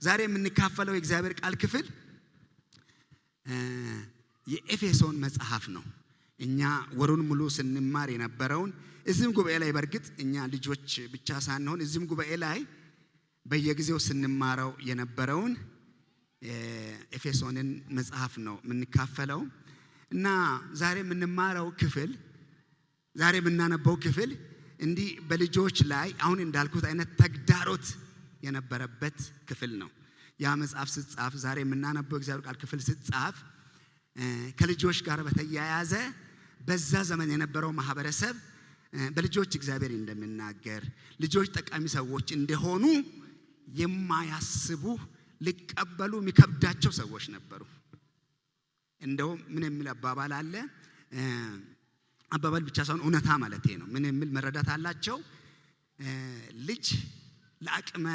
ዛሬ የምንካፈለው የእግዚአብሔር ቃል ክፍል የኤፌሶን መጽሐፍ ነው። እኛ ወሩን ሙሉ ስንማር የነበረውን እዚህም ጉባኤ ላይ፣ በእርግጥ እኛ ልጆች ብቻ ሳንሆን እዚህም ጉባኤ ላይ በየጊዜው ስንማረው የነበረውን ኤፌሶንን መጽሐፍ ነው የምንካፈለው። እና ዛሬ የምንማረው ክፍል፣ ዛሬ የምናነበው ክፍል እንዲህ በልጆች ላይ አሁን እንዳልኩት አይነት ተግዳሮት የነበረበት ክፍል ነው። ያ መጽሐፍ ሲጻፍ፣ ዛሬ የምናነበው እግዚአብሔር ቃል ክፍል ሲጻፍ፣ ከልጆች ጋር በተያያዘ በዛ ዘመን የነበረው ማህበረሰብ በልጆች እግዚአብሔር እንደሚናገር፣ ልጆች ጠቃሚ ሰዎች እንደሆኑ የማያስቡ፣ ሊቀበሉ የሚከብዳቸው ሰዎች ነበሩ። እንደውም ምን የሚል አባባል አለ? አባባል ብቻ ሳይሆን እውነታ ማለት ነው። ምን የሚል መረዳት አላቸው? ልጅ ለአቅመ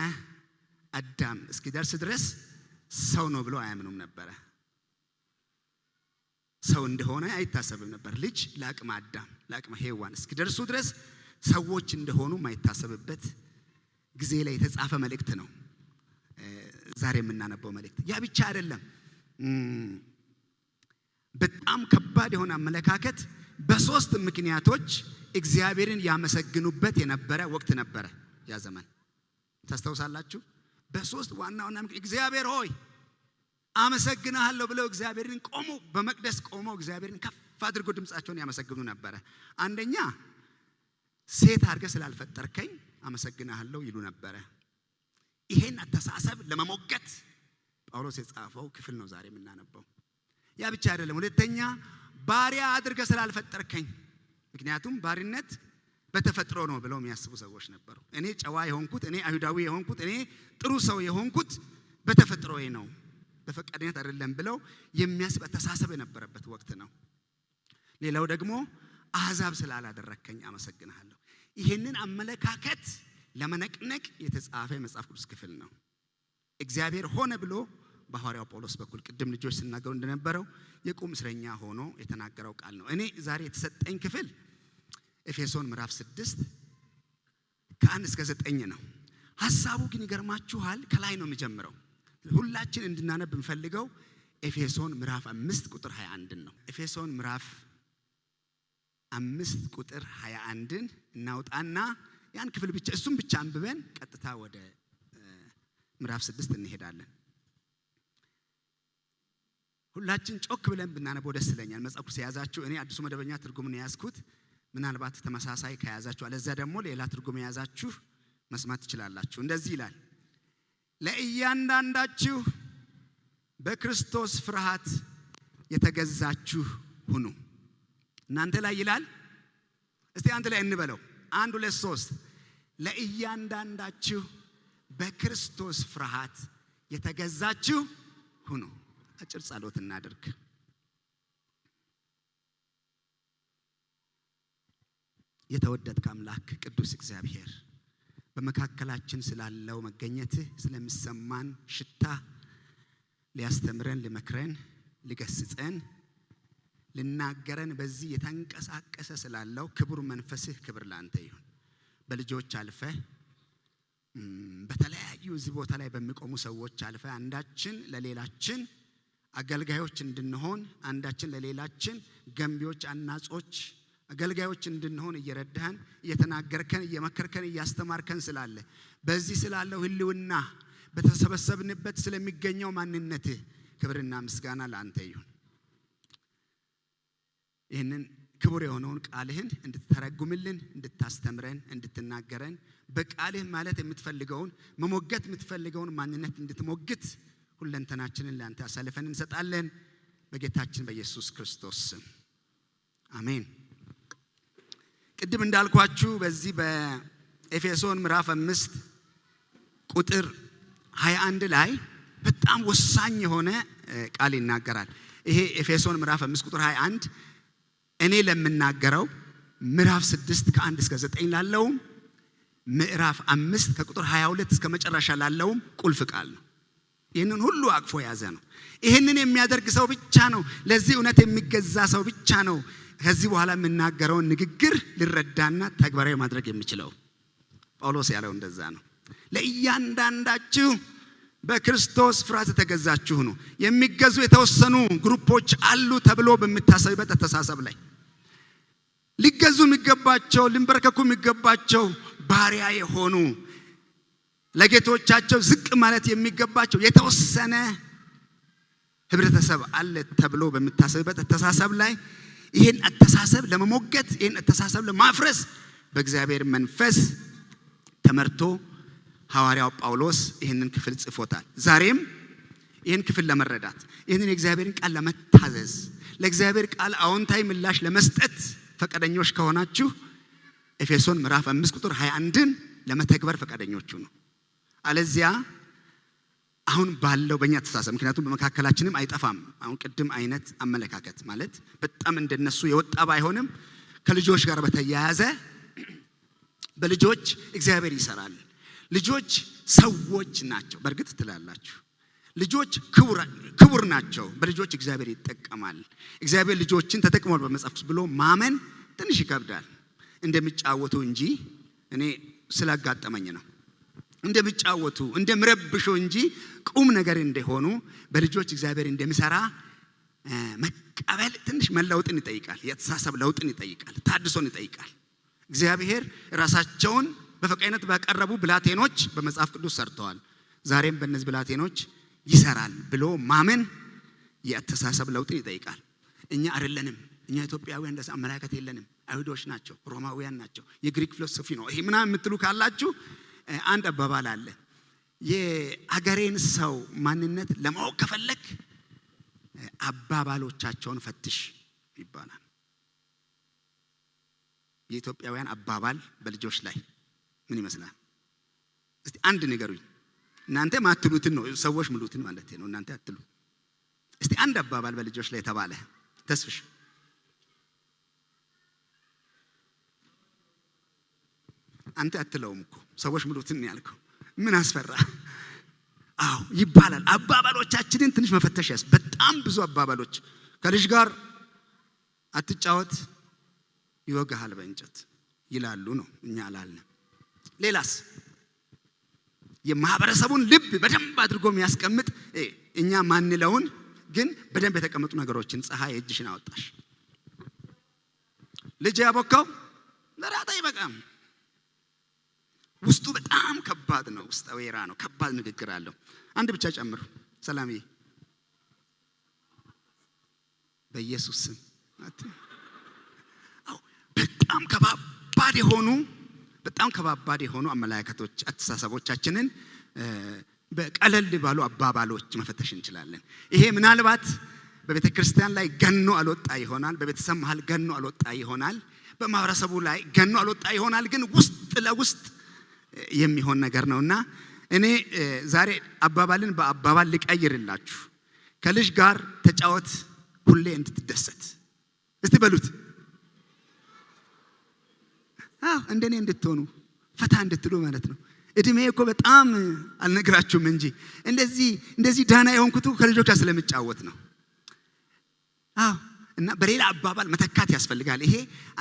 አዳም እስኪደርስ ድረስ ሰው ነው ብለው አያምኑም ነበረ። ሰው እንደሆነ አይታሰብም ነበር። ልጅ ለአቅመ አዳም፣ ለአቅመ ሔዋን እስኪደርሱ ድረስ ሰዎች እንደሆኑ የማይታሰብበት ጊዜ ላይ የተጻፈ መልእክት ነው ዛሬ የምናነበው መልእክት። ያ ብቻ አይደለም። በጣም ከባድ የሆነ አመለካከት፣ በሶስት ምክንያቶች እግዚአብሔርን ያመሰግኑበት የነበረ ወቅት ነበረ ያ ዘመን። ታስታውሳላችሁ? በሶስት ዋና ዋና ምክንያት እግዚአብሔር ሆይ አመሰግናለሁ ብለው እግዚአብሔርን ቆሞ፣ በመቅደስ ቆመው እግዚአብሔርን ከፍ አድርጎ ድምፃቸውን ያመሰግኑ ነበረ። አንደኛ ሴት አድርገህ ስላልፈጠርከኝ አመሰግናለሁ ይሉ ነበረ። ይሄን አተሳሰብ ለመሞገት ጳውሎስ የጻፈው ክፍል ነው ዛሬ የምናነበው። ያ ብቻ አይደለም። ሁለተኛ ባሪያ አድርገህ ስላልፈጠርከኝ፣ ምክንያቱም ባርነት በተፈጥሮ ነው ብለው የሚያስቡ ሰዎች ነበሩ። እኔ ጨዋ የሆንኩት፣ እኔ አይሁዳዊ የሆንኩት፣ እኔ ጥሩ ሰው የሆንኩት በተፈጥሮዬ ነው፣ በፈቃደኝነት አይደለም ብለው የሚያስብ አተሳሰብ የነበረበት ወቅት ነው። ሌላው ደግሞ አሕዛብ ስላላደረከኝ አመሰግንሃለሁ። ይሄንን አመለካከት ለመነቅነቅ የተጻፈ የመጽሐፍ ቅዱስ ክፍል ነው። እግዚአብሔር ሆነ ብሎ በሐዋርያው ጳውሎስ በኩል ቅድም ልጆች ሲናገሩ እንደነበረው የቁም እስረኛ ሆኖ የተናገረው ቃል ነው። እኔ ዛሬ የተሰጠኝ ክፍል ኤፌሶን ምዕራፍ 6 ከ1 እስከ 9 ነው። ሐሳቡ ግን ይገርማችኋል፣ ከላይ ነው የሚጀምረው። ሁላችን እንድናነብ የምፈልገው ኤፌሶን ምዕራፍ 5 ቁጥር 21 ነው። ኤፌሶን ምዕራፍ 5 ቁጥር 21ን እናውጣና ያን ክፍል ብቻ፣ እሱም ብቻ አንብበን ቀጥታ ወደ ምዕራፍ 6 እንሄዳለን። ሁላችን ጮክ ብለን ብናነበው ደስ ይለኛል። መጽሐፍ ቅዱስ የያዛችሁ፣ እኔ አዲሱ መደበኛ ትርጉምን የያዝኩት፣ ምናልባት ተመሳሳይ ከያዛችሁ፣ አለዚያ ደግሞ ሌላ ትርጉም የያዛችሁ መስማት ትችላላችሁ። እንደዚህ ይላል፣ ለእያንዳንዳችሁ በክርስቶስ ፍርሃት የተገዛችሁ ሁኑ። እናንተ ላይ ይላል። እስቲ አንድ ላይ እንበለው። አንድ፣ ሁለት፣ ሶስት። ለእያንዳንዳችሁ በክርስቶስ ፍርሃት የተገዛችሁ ሁኑ። አጭር ጸሎት እናድርግ። የተወደድክ አምላክ ቅዱስ እግዚአብሔር፣ በመካከላችን ስላለው መገኘትህ፣ ስለሚሰማን ሽታ፣ ሊያስተምረን፣ ሊመክረን፣ ሊገስጸን፣ ሊናገረን በዚህ የተንቀሳቀሰ ስላለው ክቡር መንፈስህ ክብር ላንተ ይሁን። በልጆች አልፈህ፣ በተለያዩ እዚህ ቦታ ላይ በሚቆሙ ሰዎች አልፈህ አንዳችን ለሌላችን አገልጋዮች እንድንሆን፣ አንዳችን ለሌላችን ገንቢዎች፣ አናጾች፣ አገልጋዮች እንድንሆን እየረዳህን፣ እየተናገርከን፣ እየመከርከን፣ እያስተማርከን ስላለ፣ በዚህ ስላለው ህልውና፣ በተሰበሰብንበት ስለሚገኘው ማንነትህ ክብርና ምስጋና ለአንተ ይሁን። ይህንን ክቡር የሆነውን ቃልህን እንድትተረጉምልን፣ እንድታስተምረን፣ እንድትናገረን፣ በቃልህ ማለት የምትፈልገውን፣ መሞገት የምትፈልገውን ማንነት እንድትሞግት ሁለንተናችንን ለአንተ አሳልፈን እንሰጣለን። በጌታችን በኢየሱስ ክርስቶስ ስም አሜን። ቅድም እንዳልኳችሁ በዚህ በኤፌሶን ምዕራፍ 5 ቁጥር 21 ላይ በጣም ወሳኝ የሆነ ቃል ይናገራል። ይሄ ኤፌሶን ምዕራፍ 5 ቁጥር 21 እኔ ለምናገረው ምዕራፍ 6 ከ1 እስከ 9 ላለውም፣ ምዕራፍ 5 ከቁጥር 22 እስከ መጨረሻ ላለውም ቁልፍ ቃል ነው። ይህንን ሁሉ አቅፎ የያዘ ነው። ይህንን የሚያደርግ ሰው ብቻ ነው፣ ለዚህ እውነት የሚገዛ ሰው ብቻ ነው ከዚህ በኋላ የምናገረውን ንግግር ሊረዳና ተግባራዊ ማድረግ የሚችለው። ጳውሎስ ያለው እንደዛ ነው። ለእያንዳንዳችሁ በክርስቶስ ፍርሃት የተገዛችሁ ነው። የሚገዙ የተወሰኑ group ኦች አሉ ተብሎ በሚታሰብበት አስተሳሰብ ላይ ሊገዙ የሚገባቸው፣ ሊንበረከኩ የሚገባቸው፣ ባሪያ የሆኑ፣ ለጌቶቻቸው ዝቅ ማለት የሚገባቸው የተወሰነ ህብረተሰብ አለ ተብሎ በሚታሰብበት አስተሳሰብ ላይ ይህን አስተሳሰብ ለመሞገት፣ ይህን አስተሳሰብ ለማፍረስ በእግዚአብሔር መንፈስ ተመርቶ ሐዋርያው ጳውሎስ ይህንን ክፍል ጽፎታል። ዛሬም ይህን ክፍል ለመረዳት፣ ይህንን የእግዚአብሔርን ቃል ለመታዘዝ፣ ለእግዚአብሔር ቃል አዎንታዊ ምላሽ ለመስጠት ፈቃደኞች ከሆናችሁ ኤፌሶን ምዕራፍ 5 ቁጥር 21ን ለመተግበር ፈቃደኞቹ ነው። አለዚያ አሁን ባለው በእኛ አስተሳሰብ፣ ምክንያቱም በመካከላችንም አይጠፋም። አሁን ቅድም አይነት አመለካከት ማለት በጣም እንደነሱ የወጣ ባይሆንም ከልጆች ጋር በተያያዘ በልጆች እግዚአብሔር ይሰራል። ልጆች ሰዎች ናቸው። በእርግጥ ትላላችሁ ልጆች ክቡር ናቸው። በልጆች እግዚአብሔር ይጠቀማል። እግዚአብሔር ልጆችን ተጠቅሟል በመጽሐፍ ብሎ ማመን ትንሽ ይከብዳል። እንደሚጫወቱ እንጂ፣ እኔ ስላጋጠመኝ ነው። እንደሚጫወቱ፣ እንደሚረብሹ እንጂ ቁም ነገር እንደሆኑ፣ በልጆች እግዚአብሔር እንደሚሰራ መቀበል ትንሽ መለውጥን ይጠይቃል። የአስተሳሰብ ለውጥን ይጠይቃል። ታድሶን ይጠይቃል። እግዚአብሔር ራሳቸውን በፈቃደኝነት ባቀረቡ ብላቴኖች በመጽሐፍ ቅዱስ ሰርተዋል። ዛሬም በእነዚህ ብላቴኖች ይሰራል ብሎ ማመን የአስተሳሰብ ለውጥን ይጠይቃል። እኛ አይደለንም። እኛ ኢትዮጵያውያን እንደዛ አመለካከት የለንም። አይሁዶች ናቸው፣ ሮማውያን ናቸው፣ የግሪክ philosophy ነው ይሄ ምናምን የምትሉ ካላችሁ አንድ አባባል አለ። የአገሬን ሰው ማንነት ለማወቅ ከፈለክ አባባሎቻቸውን ፈትሽ ይባላል። የኢትዮጵያውያን አባባል በልጆች ላይ ምን ይመስላል? እስቲ አንድ ንገሩኝ። እናንተ ማትሉትን ነው፣ ሰዎች ምሉትን ማለት ነው። እናንተ አትሉ። እስቲ አንድ አባባል በልጆች ላይ የተባለ፣ ተስፍሽ። አንተ አትለውም እኮ፣ ሰዎች ምሉትን ያልከው ምን አስፈራ? አዎ ይባላል። አባባሎቻችንን ትንሽ መፈተሽ ያስ በጣም ብዙ አባባሎች፣ ከልጅ ጋር አትጫወት ይወጋሃል በእንጨት ይላሉ ነው። እኛ አላልንም። ሌላስ የማህበረሰቡን ልብ በደንብ አድርጎ የሚያስቀምጥ፣ እኛ ማንለውን ግን በደንብ የተቀመጡ ነገሮችን፣ ፀሐይ እጅሽን አወጣሽ። ልጅ ያቦካው ለራጥ አይበቃም። ውስጡ በጣም ከባድ ነው። ውስጠ ወይራ ነው። ከባድ ንግግር አለው። አንድ ብቻ ጨምሩ። ሰላምዬ፣ በኢየሱስ ስም። በጣም ከባባድ የሆኑ አመለካከቶች፣ አስተሳሰቦቻችንን በቀለል ባሉ አባባሎች መፈተሽ እንችላለን። ይሄ ምናልባት በቤተ ክርስቲያን ላይ ገኖ አልወጣ ይሆናል። በቤተሰብ መሀል ገኖ አልወጣ ይሆናል። በማህበረሰቡ ላይ ገኖ አልወጣ ይሆናል። ግን ውስጥ ለውስጥ የሚሆን ነገር ነውና እኔ ዛሬ አባባልን በአባባል ልቀይርላችሁ። ከልጅ ጋር ተጫወት ሁሌ እንድትደሰት። እስቲ በሉት። አዎ፣ እንደኔ እንድትሆኑ፣ ፈታ እንድትሉ ማለት ነው። እድሜ እኮ በጣም አልነግራችሁም እንጂ እንደዚህ እንደዚህ ዳና የሆንኩት ከልጆች ጋር ስለምጫወት ነው። አዎ፣ እና በሌላ አባባል መተካት ያስፈልጋል። ይሄ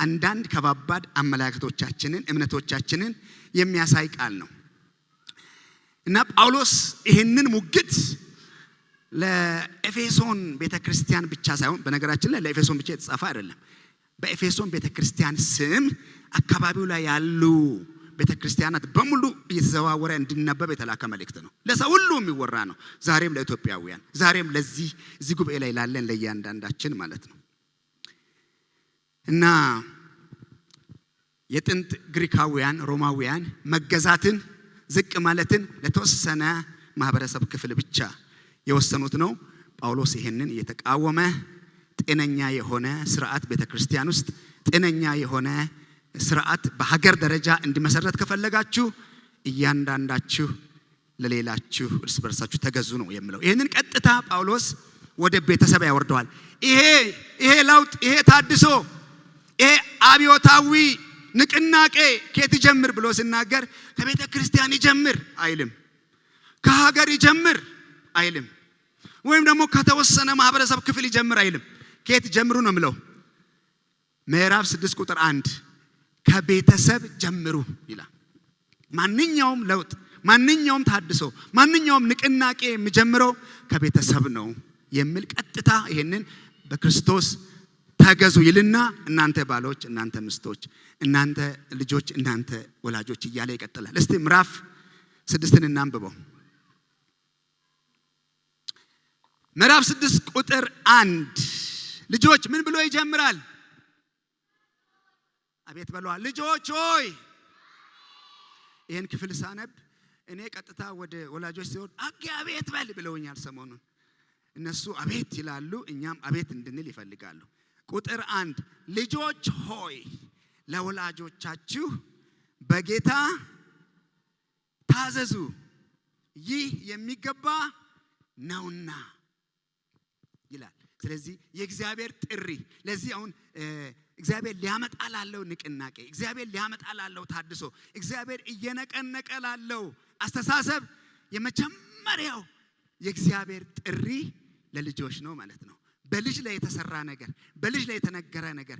አንዳንድ ከባባድ አመለካከቶቻችንን፣ እምነቶቻችንን የሚያሳይ ቃል ነው። እና ጳውሎስ ይሄንን ሙግት ለኤፌሶን ቤተ ክርስቲያን ብቻ ሳይሆን፣ በነገራችን ላይ ለኤፌሶን ብቻ የተጻፈ አይደለም። በኤፌሶን ቤተ ክርስቲያን ስም አካባቢው ላይ ያሉ ቤተ ክርስቲያናት በሙሉ እየተዘዋወረ እንዲነበብ የተላከ መልእክት ነው። ለሰው ሁሉ የሚወራ ነው። ዛሬም ለኢትዮጵያውያን፣ ዛሬም ለዚህ እዚህ ጉባኤ ላይ ላለን ለእያንዳንዳችን ማለት ነው። እና የጥንት ግሪካውያን፣ ሮማውያን መገዛትን፣ ዝቅ ማለትን ለተወሰነ ማህበረሰብ ክፍል ብቻ የወሰኑት ነው። ጳውሎስ ይሄንን እየተቃወመ ጤነኛ የሆነ ስርዓት ቤተ ክርስቲያን ውስጥ፣ ጤነኛ የሆነ ስርዓት በሀገር ደረጃ እንዲመሰረት ከፈለጋችሁ እያንዳንዳችሁ ለሌላችሁ እርስ በርሳችሁ ተገዙ ነው የሚለው። ይህንን ቀጥታ ጳውሎስ ወደ ቤተሰብ ያወርደዋል። ይሄ ለውጥ፣ ይሄ ታድሶ፣ ይሄ አብዮታዊ ንቅናቄ ከየት ይጀምር ብሎ ሲናገር ከቤተ ክርስቲያን ይጀምር አይልም፣ ከሀገር ይጀምር አይልም፣ ወይም ደግሞ ከተወሰነ ማህበረሰብ ክፍል ይጀምር አይልም። ከየት ጀምሩ ነው የሚለው? ምዕራፍ 6 ቁጥር 1 ከቤተሰብ ጀምሩ ይላል። ማንኛውም ለውጥ፣ ማንኛውም ታድሶ፣ ማንኛውም ንቅናቄ የሚጀምረው ከቤተሰብ ነው የሚል ቀጥታ ይሄንን በክርስቶስ ተገዙ ይልና እናንተ ባሎች፣ እናንተ ሚስቶች፣ እናንተ ልጆች፣ እናንተ ወላጆች እያለ ይቀጥላል። እስቲ ምዕራፍ 6ን እናንብበው። ምዕራፍ 6 ቁጥር 1 ልጆች ምን ብሎ ይጀምራል? አቤት በለዋ። ልጆች ሆይ። ይሄን ክፍል ሳነብ እኔ ቀጥታ ወደ ወላጆች ሲሆን አቤት በል ብለውኛል ሰሞኑን። እነሱ አቤት ይላሉ፣ እኛም አቤት እንድንል ይፈልጋሉ። ቁጥር 1 ልጆች ሆይ ለወላጆቻችሁ በጌታ ታዘዙ፣ ይህ የሚገባ ነውና ይላል። ስለዚህ የእግዚአብሔር ጥሪ ለዚህ አሁን እግዚአብሔር ሊያመጣ ላለው ንቅናቄ፣ እግዚአብሔር ሊያመጣ ላለው ታድሶ፣ እግዚአብሔር እየነቀነቀ ላለው አስተሳሰብ የመጀመሪያው የእግዚአብሔር ጥሪ ለልጆች ነው ማለት ነው። በልጅ ላይ የተሰራ ነገር፣ በልጅ ላይ የተነገረ ነገር፣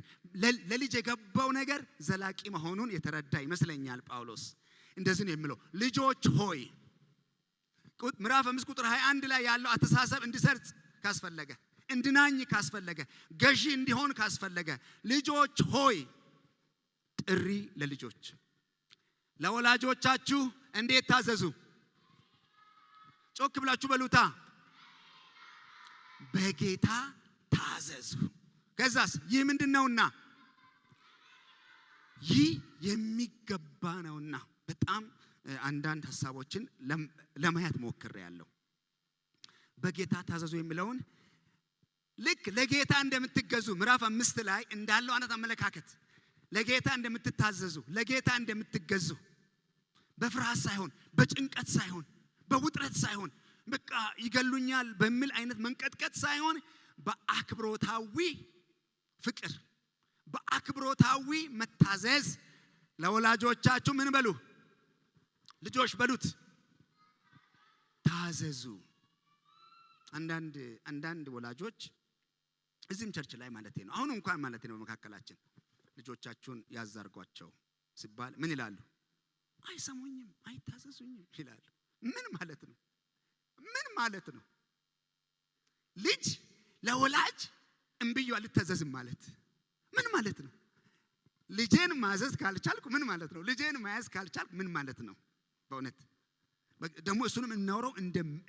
ለልጅ የገባው ነገር ዘላቂ መሆኑን የተረዳ ይመስለኛል ጳውሎስ። እንደዚህ ነው የሚለው፣ ልጆች ሆይ። ምዕራፍ 5 ቁጥር 21 ላይ ያለው አስተሳሰብ እንዲሰርጽ ካስፈለገ፣ እንድናኝ ካስፈለገ፣ ገዢ እንዲሆን ካስፈለገ ልጆች ሆይ ጥሪ ለልጆች። ለወላጆቻችሁ እንዴት ታዘዙ? ጮክ ብላችሁ በሉታ። በጌታ ታዘዙ። ከዛስ ይህ ምንድነውና? ይህ የሚገባ ነውና። በጣም አንዳንድ ሐሳቦችን ለማየት ሞክሬያለሁ። በጌታ ታዘዙ የሚለውን ልክ ለጌታ እንደምትገዙ ምዕራፍ 5 ላይ እንዳለው አይነት አመለካከት ለጌታ እንደምትታዘዙ፣ ለጌታ እንደምትገዙ፣ በፍርሃት ሳይሆን፣ በጭንቀት ሳይሆን፣ በውጥረት ሳይሆን፣ በቃ ይገሉኛል በሚል አይነት መንቀጥቀጥ ሳይሆን በአክብሮታዊ ፍቅር፣ በአክብሮታዊ መታዘዝ ለወላጆቻችሁ ምን በሉ? ልጆች በሉት፣ ታዘዙ። አንዳንድ ወላጆች እዚህም church ላይ ማለት ነው፣ አሁን እንኳን ማለት ነው፣ በመካከላችን ልጆቻችሁን ያዛርጓቸው ሲባል ምን ይላሉ? አይሰሙኝም፣ አይታዘዙኝም ይላሉ። ምን ማለት ነው? ምን ማለት ነው? ልጅ ለወላጅ እምብዬ አልታዘዝም ማለት ምን ማለት ነው? ልጄን ማዘዝ ካልቻልኩ ምን ማለት ነው? ልጄን መያዝ ካልቻልኩ ምን ማለት ነው? በእውነት ደግሞ እሱንም የምናወራው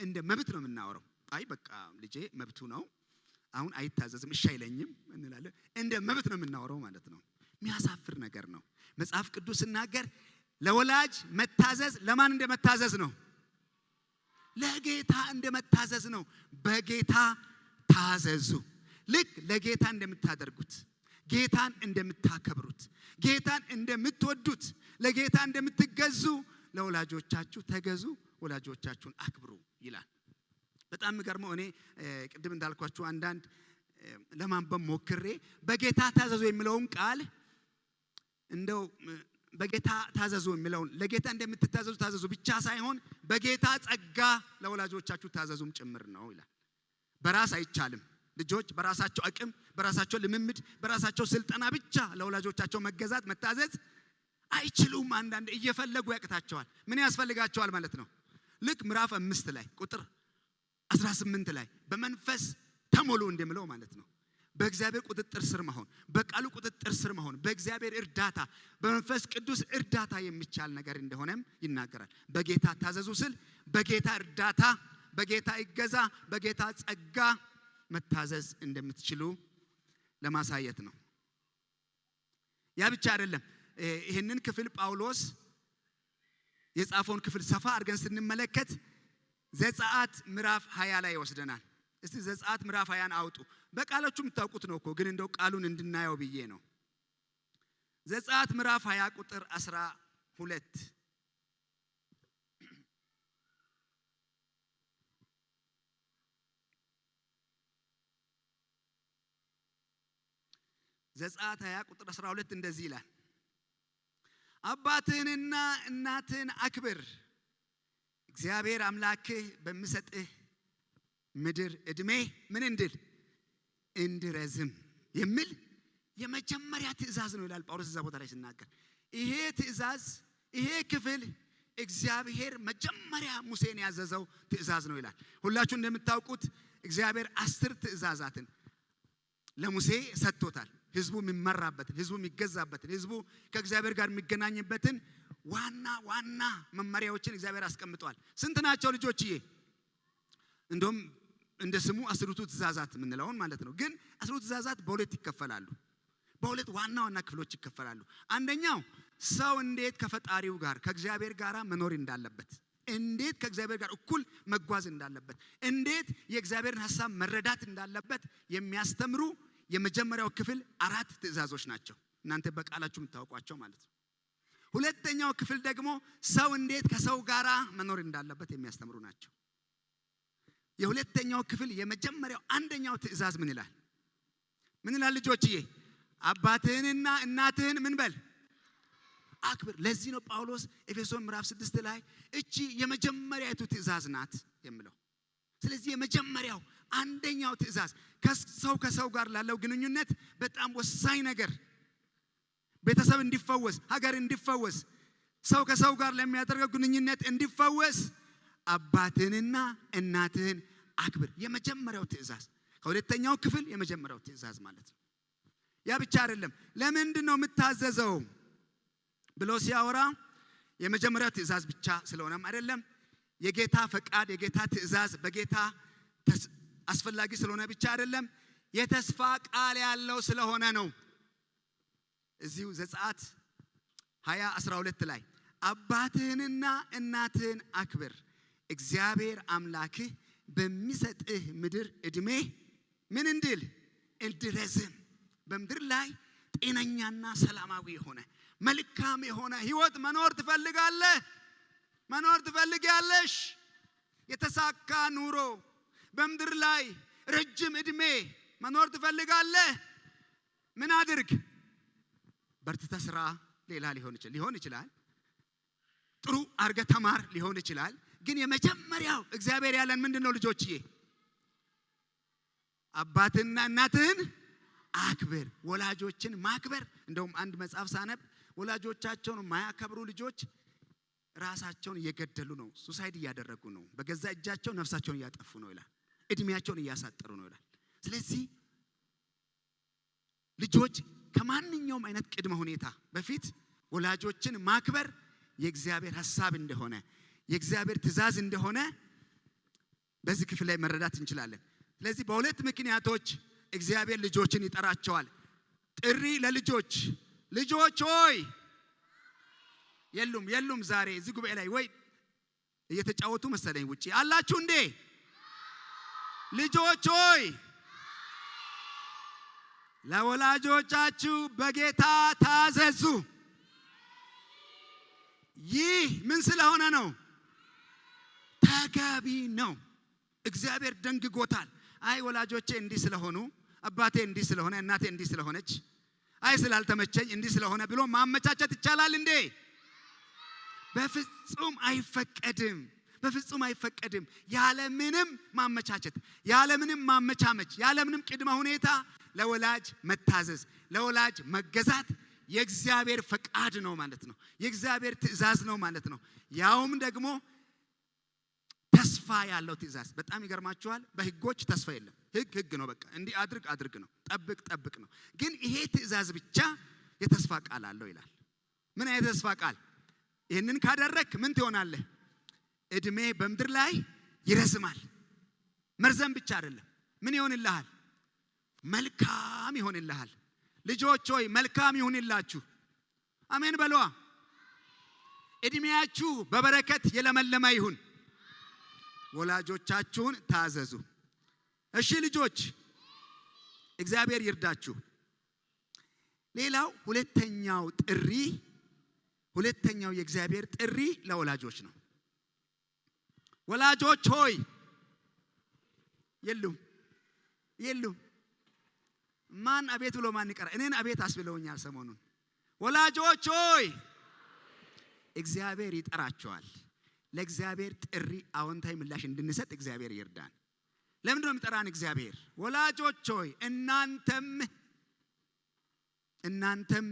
እንደ መብት ነው የምናወራው። አይ በቃ ልጄ መብቱ ነው፣ አሁን አይታዘዝም፣ እሺ አይለኝም እንላለን። እንደ መብት ነው የምናወራው ማለት ነው። የሚያሳፍር ነገር ነው። መጽሐፍ ቅዱስ ሲናገር ለወላጅ መታዘዝ ለማን እንደመታዘዝ ነው? ለጌታ እንደመታዘዝ ነው። በጌታ ታዘዙ። ልክ ለጌታ እንደምታደርጉት፣ ጌታን እንደምታከብሩት፣ ጌታን እንደምትወዱት፣ ለጌታ እንደምትገዙ ለወላጆቻችሁ ተገዙ፣ ወላጆቻችሁን አክብሩ ይላል። በጣም የሚገርመው እኔ ቅድም እንዳልኳችሁ አንዳንድ ለማንበብ ሞክሬ በጌታ ታዘዙ የሚለውን ቃል እንደው በጌታ ታዘዙ የሚለውን ለጌታ እንደምትታዘዙ ታዘዙ ብቻ ሳይሆን በጌታ ጸጋ ለወላጆቻችሁ ታዘዙም ጭምር ነው ይላል። በራስ አይቻልም። ልጆች በራሳቸው አቅም፣ በራሳቸው ልምምድ፣ በራሳቸው ስልጠና ብቻ ለወላጆቻቸው መገዛት መታዘዝ አይችሉም። አንዳንድ እየፈለጉ ያቅታቸዋል። ምን ያስፈልጋቸዋል ማለት ነው? ልክ ምዕራፍ 5 ላይ ቁጥር 18 ላይ በመንፈስ ተሞሉ እንደሚለው ማለት ነው። በእግዚአብሔር ቁጥጥር ስር መሆን፣ በቃሉ ቁጥጥር ስር መሆን፣ በእግዚአብሔር እርዳታ፣ በመንፈስ ቅዱስ እርዳታ የሚቻል ነገር እንደሆነም ይናገራል። በጌታ ታዘዙ ስል በጌታ እርዳታ፣ በጌታ እገዛ፣ በጌታ ጸጋ መታዘዝ እንደምትችሉ ለማሳየት ነው። ያ ብቻ አይደለም። ይህንን ክፍል ጳውሎስ የጻፈውን ክፍል ሰፋ አድርገን ስንመለከት ዘጸአት ምዕራፍ 20 ላይ ይወስደናል። እስቲ ዘጸአት ምዕራፍ 20ን አውጡ። በቃላችሁ የምታውቁት ነው እኮ፣ ግን እንደው ቃሉን እንድናየው ብዬ ነው። ዘጸአት ምዕራፍ 20 ቁጥር 12 ዘጸአት 20 ቁጥር 12 እንደዚህ ይላል፣ አባትህንና እናትህን አክብር፣ እግዚአብሔር አምላክህ በሚሰጥህ ምድር እድሜ ምን እንድል እንድረዝም የሚል የመጀመሪያ ትእዛዝ ነው ይላል ጳውሎስ እዛ ቦታ ላይ ሲናገር። ይሄ ትእዛዝ፣ ይሄ ክፍል እግዚአብሔር መጀመሪያ ሙሴን ያዘዘው ትእዛዝ ነው ይላል። ሁላችሁ እንደምታውቁት እግዚአብሔር 10 ትእዛዛትን ለሙሴ ሰጥቶታል። ህዝቡ የሚመራበትን፣ ህዝቡ የሚገዛበትን፣ ህዝቡ ከእግዚአብሔር ጋር የሚገናኝበትን ዋና ዋና መመሪያዎችን እግዚአብሔር አስቀምጧል። ስንት ናቸው ልጆችዬ? እንደውም እንደ ስሙ 10ቱ ትእዛዛት የምንለውን ማለት ነው። ግን 10ቱ ትእዛዛት በሁለት ይከፈላሉ። በሁለት ዋና ዋና ክፍሎች ይከፈላሉ። አንደኛው ሰው እንዴት ከፈጣሪው ጋር ከእግዚአብሔር ጋር መኖር እንዳለበት፣ እንዴት ከእግዚአብሔር ጋር እኩል መጓዝ እንዳለበት፣ እንዴት የእግዚአብሔርን ሐሳብ መረዳት እንዳለበት የሚያስተምሩ የመጀመሪያው ክፍል 4 ትእዛዞች ናቸው። እናንተ በቃላችሁ የምታውቋቸው ማለት ነው። ሁለተኛው ክፍል ደግሞ ሰው እንዴት ከሰው ጋር መኖር እንዳለበት የሚያስተምሩ ናቸው። የሁለተኛው ክፍል የመጀመሪያው አንደኛው ትእዛዝ ምን ይላል? ምን ይላል ልጆችዬ? አባትህንና እናትህን ምን በል? አክብር። ለዚህ ነው ጳውሎስ ኤፌሶን ምዕራፍ 6 ላይ እቺ የመጀመሪያይቱ ትእዛዝ ናት የሚለው። ስለዚህ የመጀመሪያው አንደኛው ትእዛዝ ከሰው ከሰው ጋር ላለው ግንኙነት በጣም ወሳኝ ነገር፣ ቤተሰብ እንዲፈወስ፣ ሀገር እንዲፈወስ፣ ሰው ከሰው ጋር ለሚያደርገው ግንኙነት እንዲፈወስ አባትህንና እናትህን አክብር። የመጀመሪያው ትእዛዝ ከሁለተኛው ክፍል የመጀመሪያው ትእዛዝ ማለት ነው። ያ ብቻ አይደለም። ለምንድን ነው የምታዘዘው ብሎ ሲያወራ የመጀመሪያው ትእዛዝ ብቻ ስለሆነም አይደለም። የጌታ ፈቃድ የጌታ ትእዛዝ በጌታ አስፈላጊ ስለሆነ ብቻ አይደለም፣ የተስፋ ቃል ያለው ስለሆነ ነው። እዚሁ ዘጸአት 20:12 ላይ አባትህንና እናትህን አክብር፣ እግዚአብሔር አምላክህ በሚሰጥህ ምድር እድሜ ምን እንዲል እንዲረዝም፣ በምድር ላይ ጤነኛና ሰላማዊ የሆነ መልካም የሆነ ህይወት መኖር ትፈልጋለህ? መኖር ትፈልጊያለሽ? የተሳካ ኑሮ በምድር ላይ ረጅም እድሜ መኖር ትፈልጋለህ? ምን አድርግ? በርትተህ ስራ፣ ሌላ ሊሆን ይችላል። ጥሩ አድርገህ ተማር ሊሆን ይችላል። ግን የመጀመሪያው እግዚአብሔር ያለን ምንድነው ልጆችዬ? አባትህንና እናትህን አክብር። ወላጆችን ማክበር፣ እንደውም አንድ መጽሐፍ ሳነብ ወላጆቻቸውን የማያከብሩ ልጆች ራሳቸውን እየገደሉ ነው፣ suicide እያደረጉ ነው፣ በገዛ እጃቸው ነፍሳቸውን እያጠፉ ነው ይላል። እድሜያቸውን እያሳጠሩ ነው ይላል። ስለዚህ ልጆች ከማንኛውም አይነት ቅድመ ሁኔታ በፊት ወላጆችን ማክበር የእግዚአብሔር ሐሳብ እንደሆነ፣ የእግዚአብሔር ትእዛዝ እንደሆነ በዚህ ክፍል ላይ መረዳት እንችላለን። ስለዚህ በሁለት ምክንያቶች እግዚአብሔር ልጆችን ይጠራቸዋል። ጥሪ ለልጆች፣ ልጆች ሆይ የሉም የሉም ዛሬ እዚህ ጉባኤ ላይ ወይ እየተጫወቱ መሰለኝ ውጪ አላችሁ እንዴ? ልጆች ሆይ ለወላጆቻችሁ በጌታ ታዘዙ። ይህ ምን ስለሆነ ነው? ተገቢ ነው። እግዚአብሔር ደንግጎታል። አይ ወላጆቼ እንዲህ ስለሆኑ፣ አባቴ እንዲህ ስለሆነ፣ እናቴ እንዲህ ስለሆነች፣ አይ ስላልተመቸኝ እንዲህ ስለሆነ ብሎ ማመቻቸት ይቻላል እንዴ? በፍጹም አይፈቀድም። በፍጹም አይፈቀድም። ያለምንም ማመቻቸት፣ ያለምንም ማመቻመች፣ ያለምንም ቅድመ ሁኔታ ለወላጅ መታዘዝ፣ ለወላጅ መገዛት የእግዚአብሔር ፈቃድ ነው ማለት ነው። የእግዚአብሔር ትእዛዝ ነው ማለት ነው። ያውም ደግሞ ተስፋ ያለው ትእዛዝ። በጣም ይገርማችኋል። በህጎች ተስፋ የለም። ህግ ህግ ነው፣ በቃ እንዲህ አድርግ አድርግ ነው፣ ጠብቅ ጠብቅ ነው። ግን ይሄ ትእዛዝ ብቻ የተስፋ ቃል አለው ይላል። ምን አይነት የተስፋ ቃል? ይህንን ካደረክ ምን ትሆናለህ? እድሜ በምድር ላይ ይረዝማል። መርዘም ብቻ አይደለም፣ ምን ይሆንልሃል? መልካም ይሆንልሃል። ልጆች ሆይ መልካም ይሁንላችሁ። አሜን በሏ። እድሜያችሁ በበረከት የለመለመ ይሁን። ወላጆቻችሁን ታዘዙ። እሺ ልጆች፣ እግዚአብሔር ይርዳችሁ። ሌላው ሁለተኛው ጥሪ፣ ሁለተኛው የእግዚአብሔር ጥሪ ለወላጆች ነው። ወላጆች ሆይ የሉም የሉም። ማን አቤት ብሎ ማን ይቀራል? እኔን አቤት አስብለውኛል ሰሞኑን። ወላጆች ሆይ እግዚአብሔር ይጠራቸዋል። ለእግዚአብሔር ጥሪ አዎንታዊ ምላሽ እንድንሰጥ እግዚአብሔር ይርዳን። ለምንድን ነው የሚጠራን እግዚአብሔር? ወላጆች ሆይ እናንተም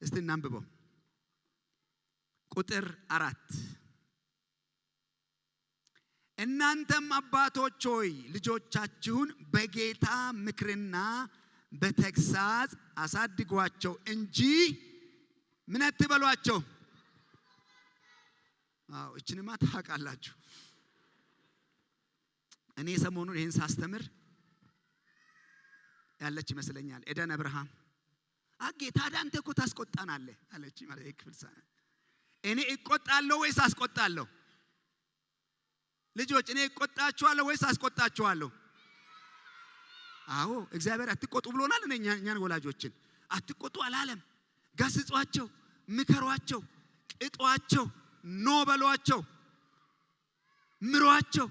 እስቲ እናንብበው። ቁጥር 4 እናንተም አባቶች ሆይ ልጆቻችሁን በጌታ ምክርና በተግሳጽ አሳድጓቸው እንጂ ምን አትበሏቸው። አዎ እችንማ ታውቃላችሁ። እኔ ሰሞኑን ይህን ሳስተምር ያለች ይመስለኛል ኤደን አብርሃም አጌ ታዲያ አንተ እኮ ታስቆጣናለህ አለች። ማለት ይሄ ክፍል እኔ እቆጣለሁ ወይስ አስቆጣለሁ? ልጆች እኔ እቆጣችኋለሁ ወይስ አስቆጣችኋለሁ? አዎ እግዚአብሔር አትቆጡ ብሎናል። እኔ እኛን ወላጆችን አትቆጡ አላለም። ገስጿቸው፣ ምከሯቸው፣ ቅጧቸው፣ no በሏቸው፣ ምሯቸው፣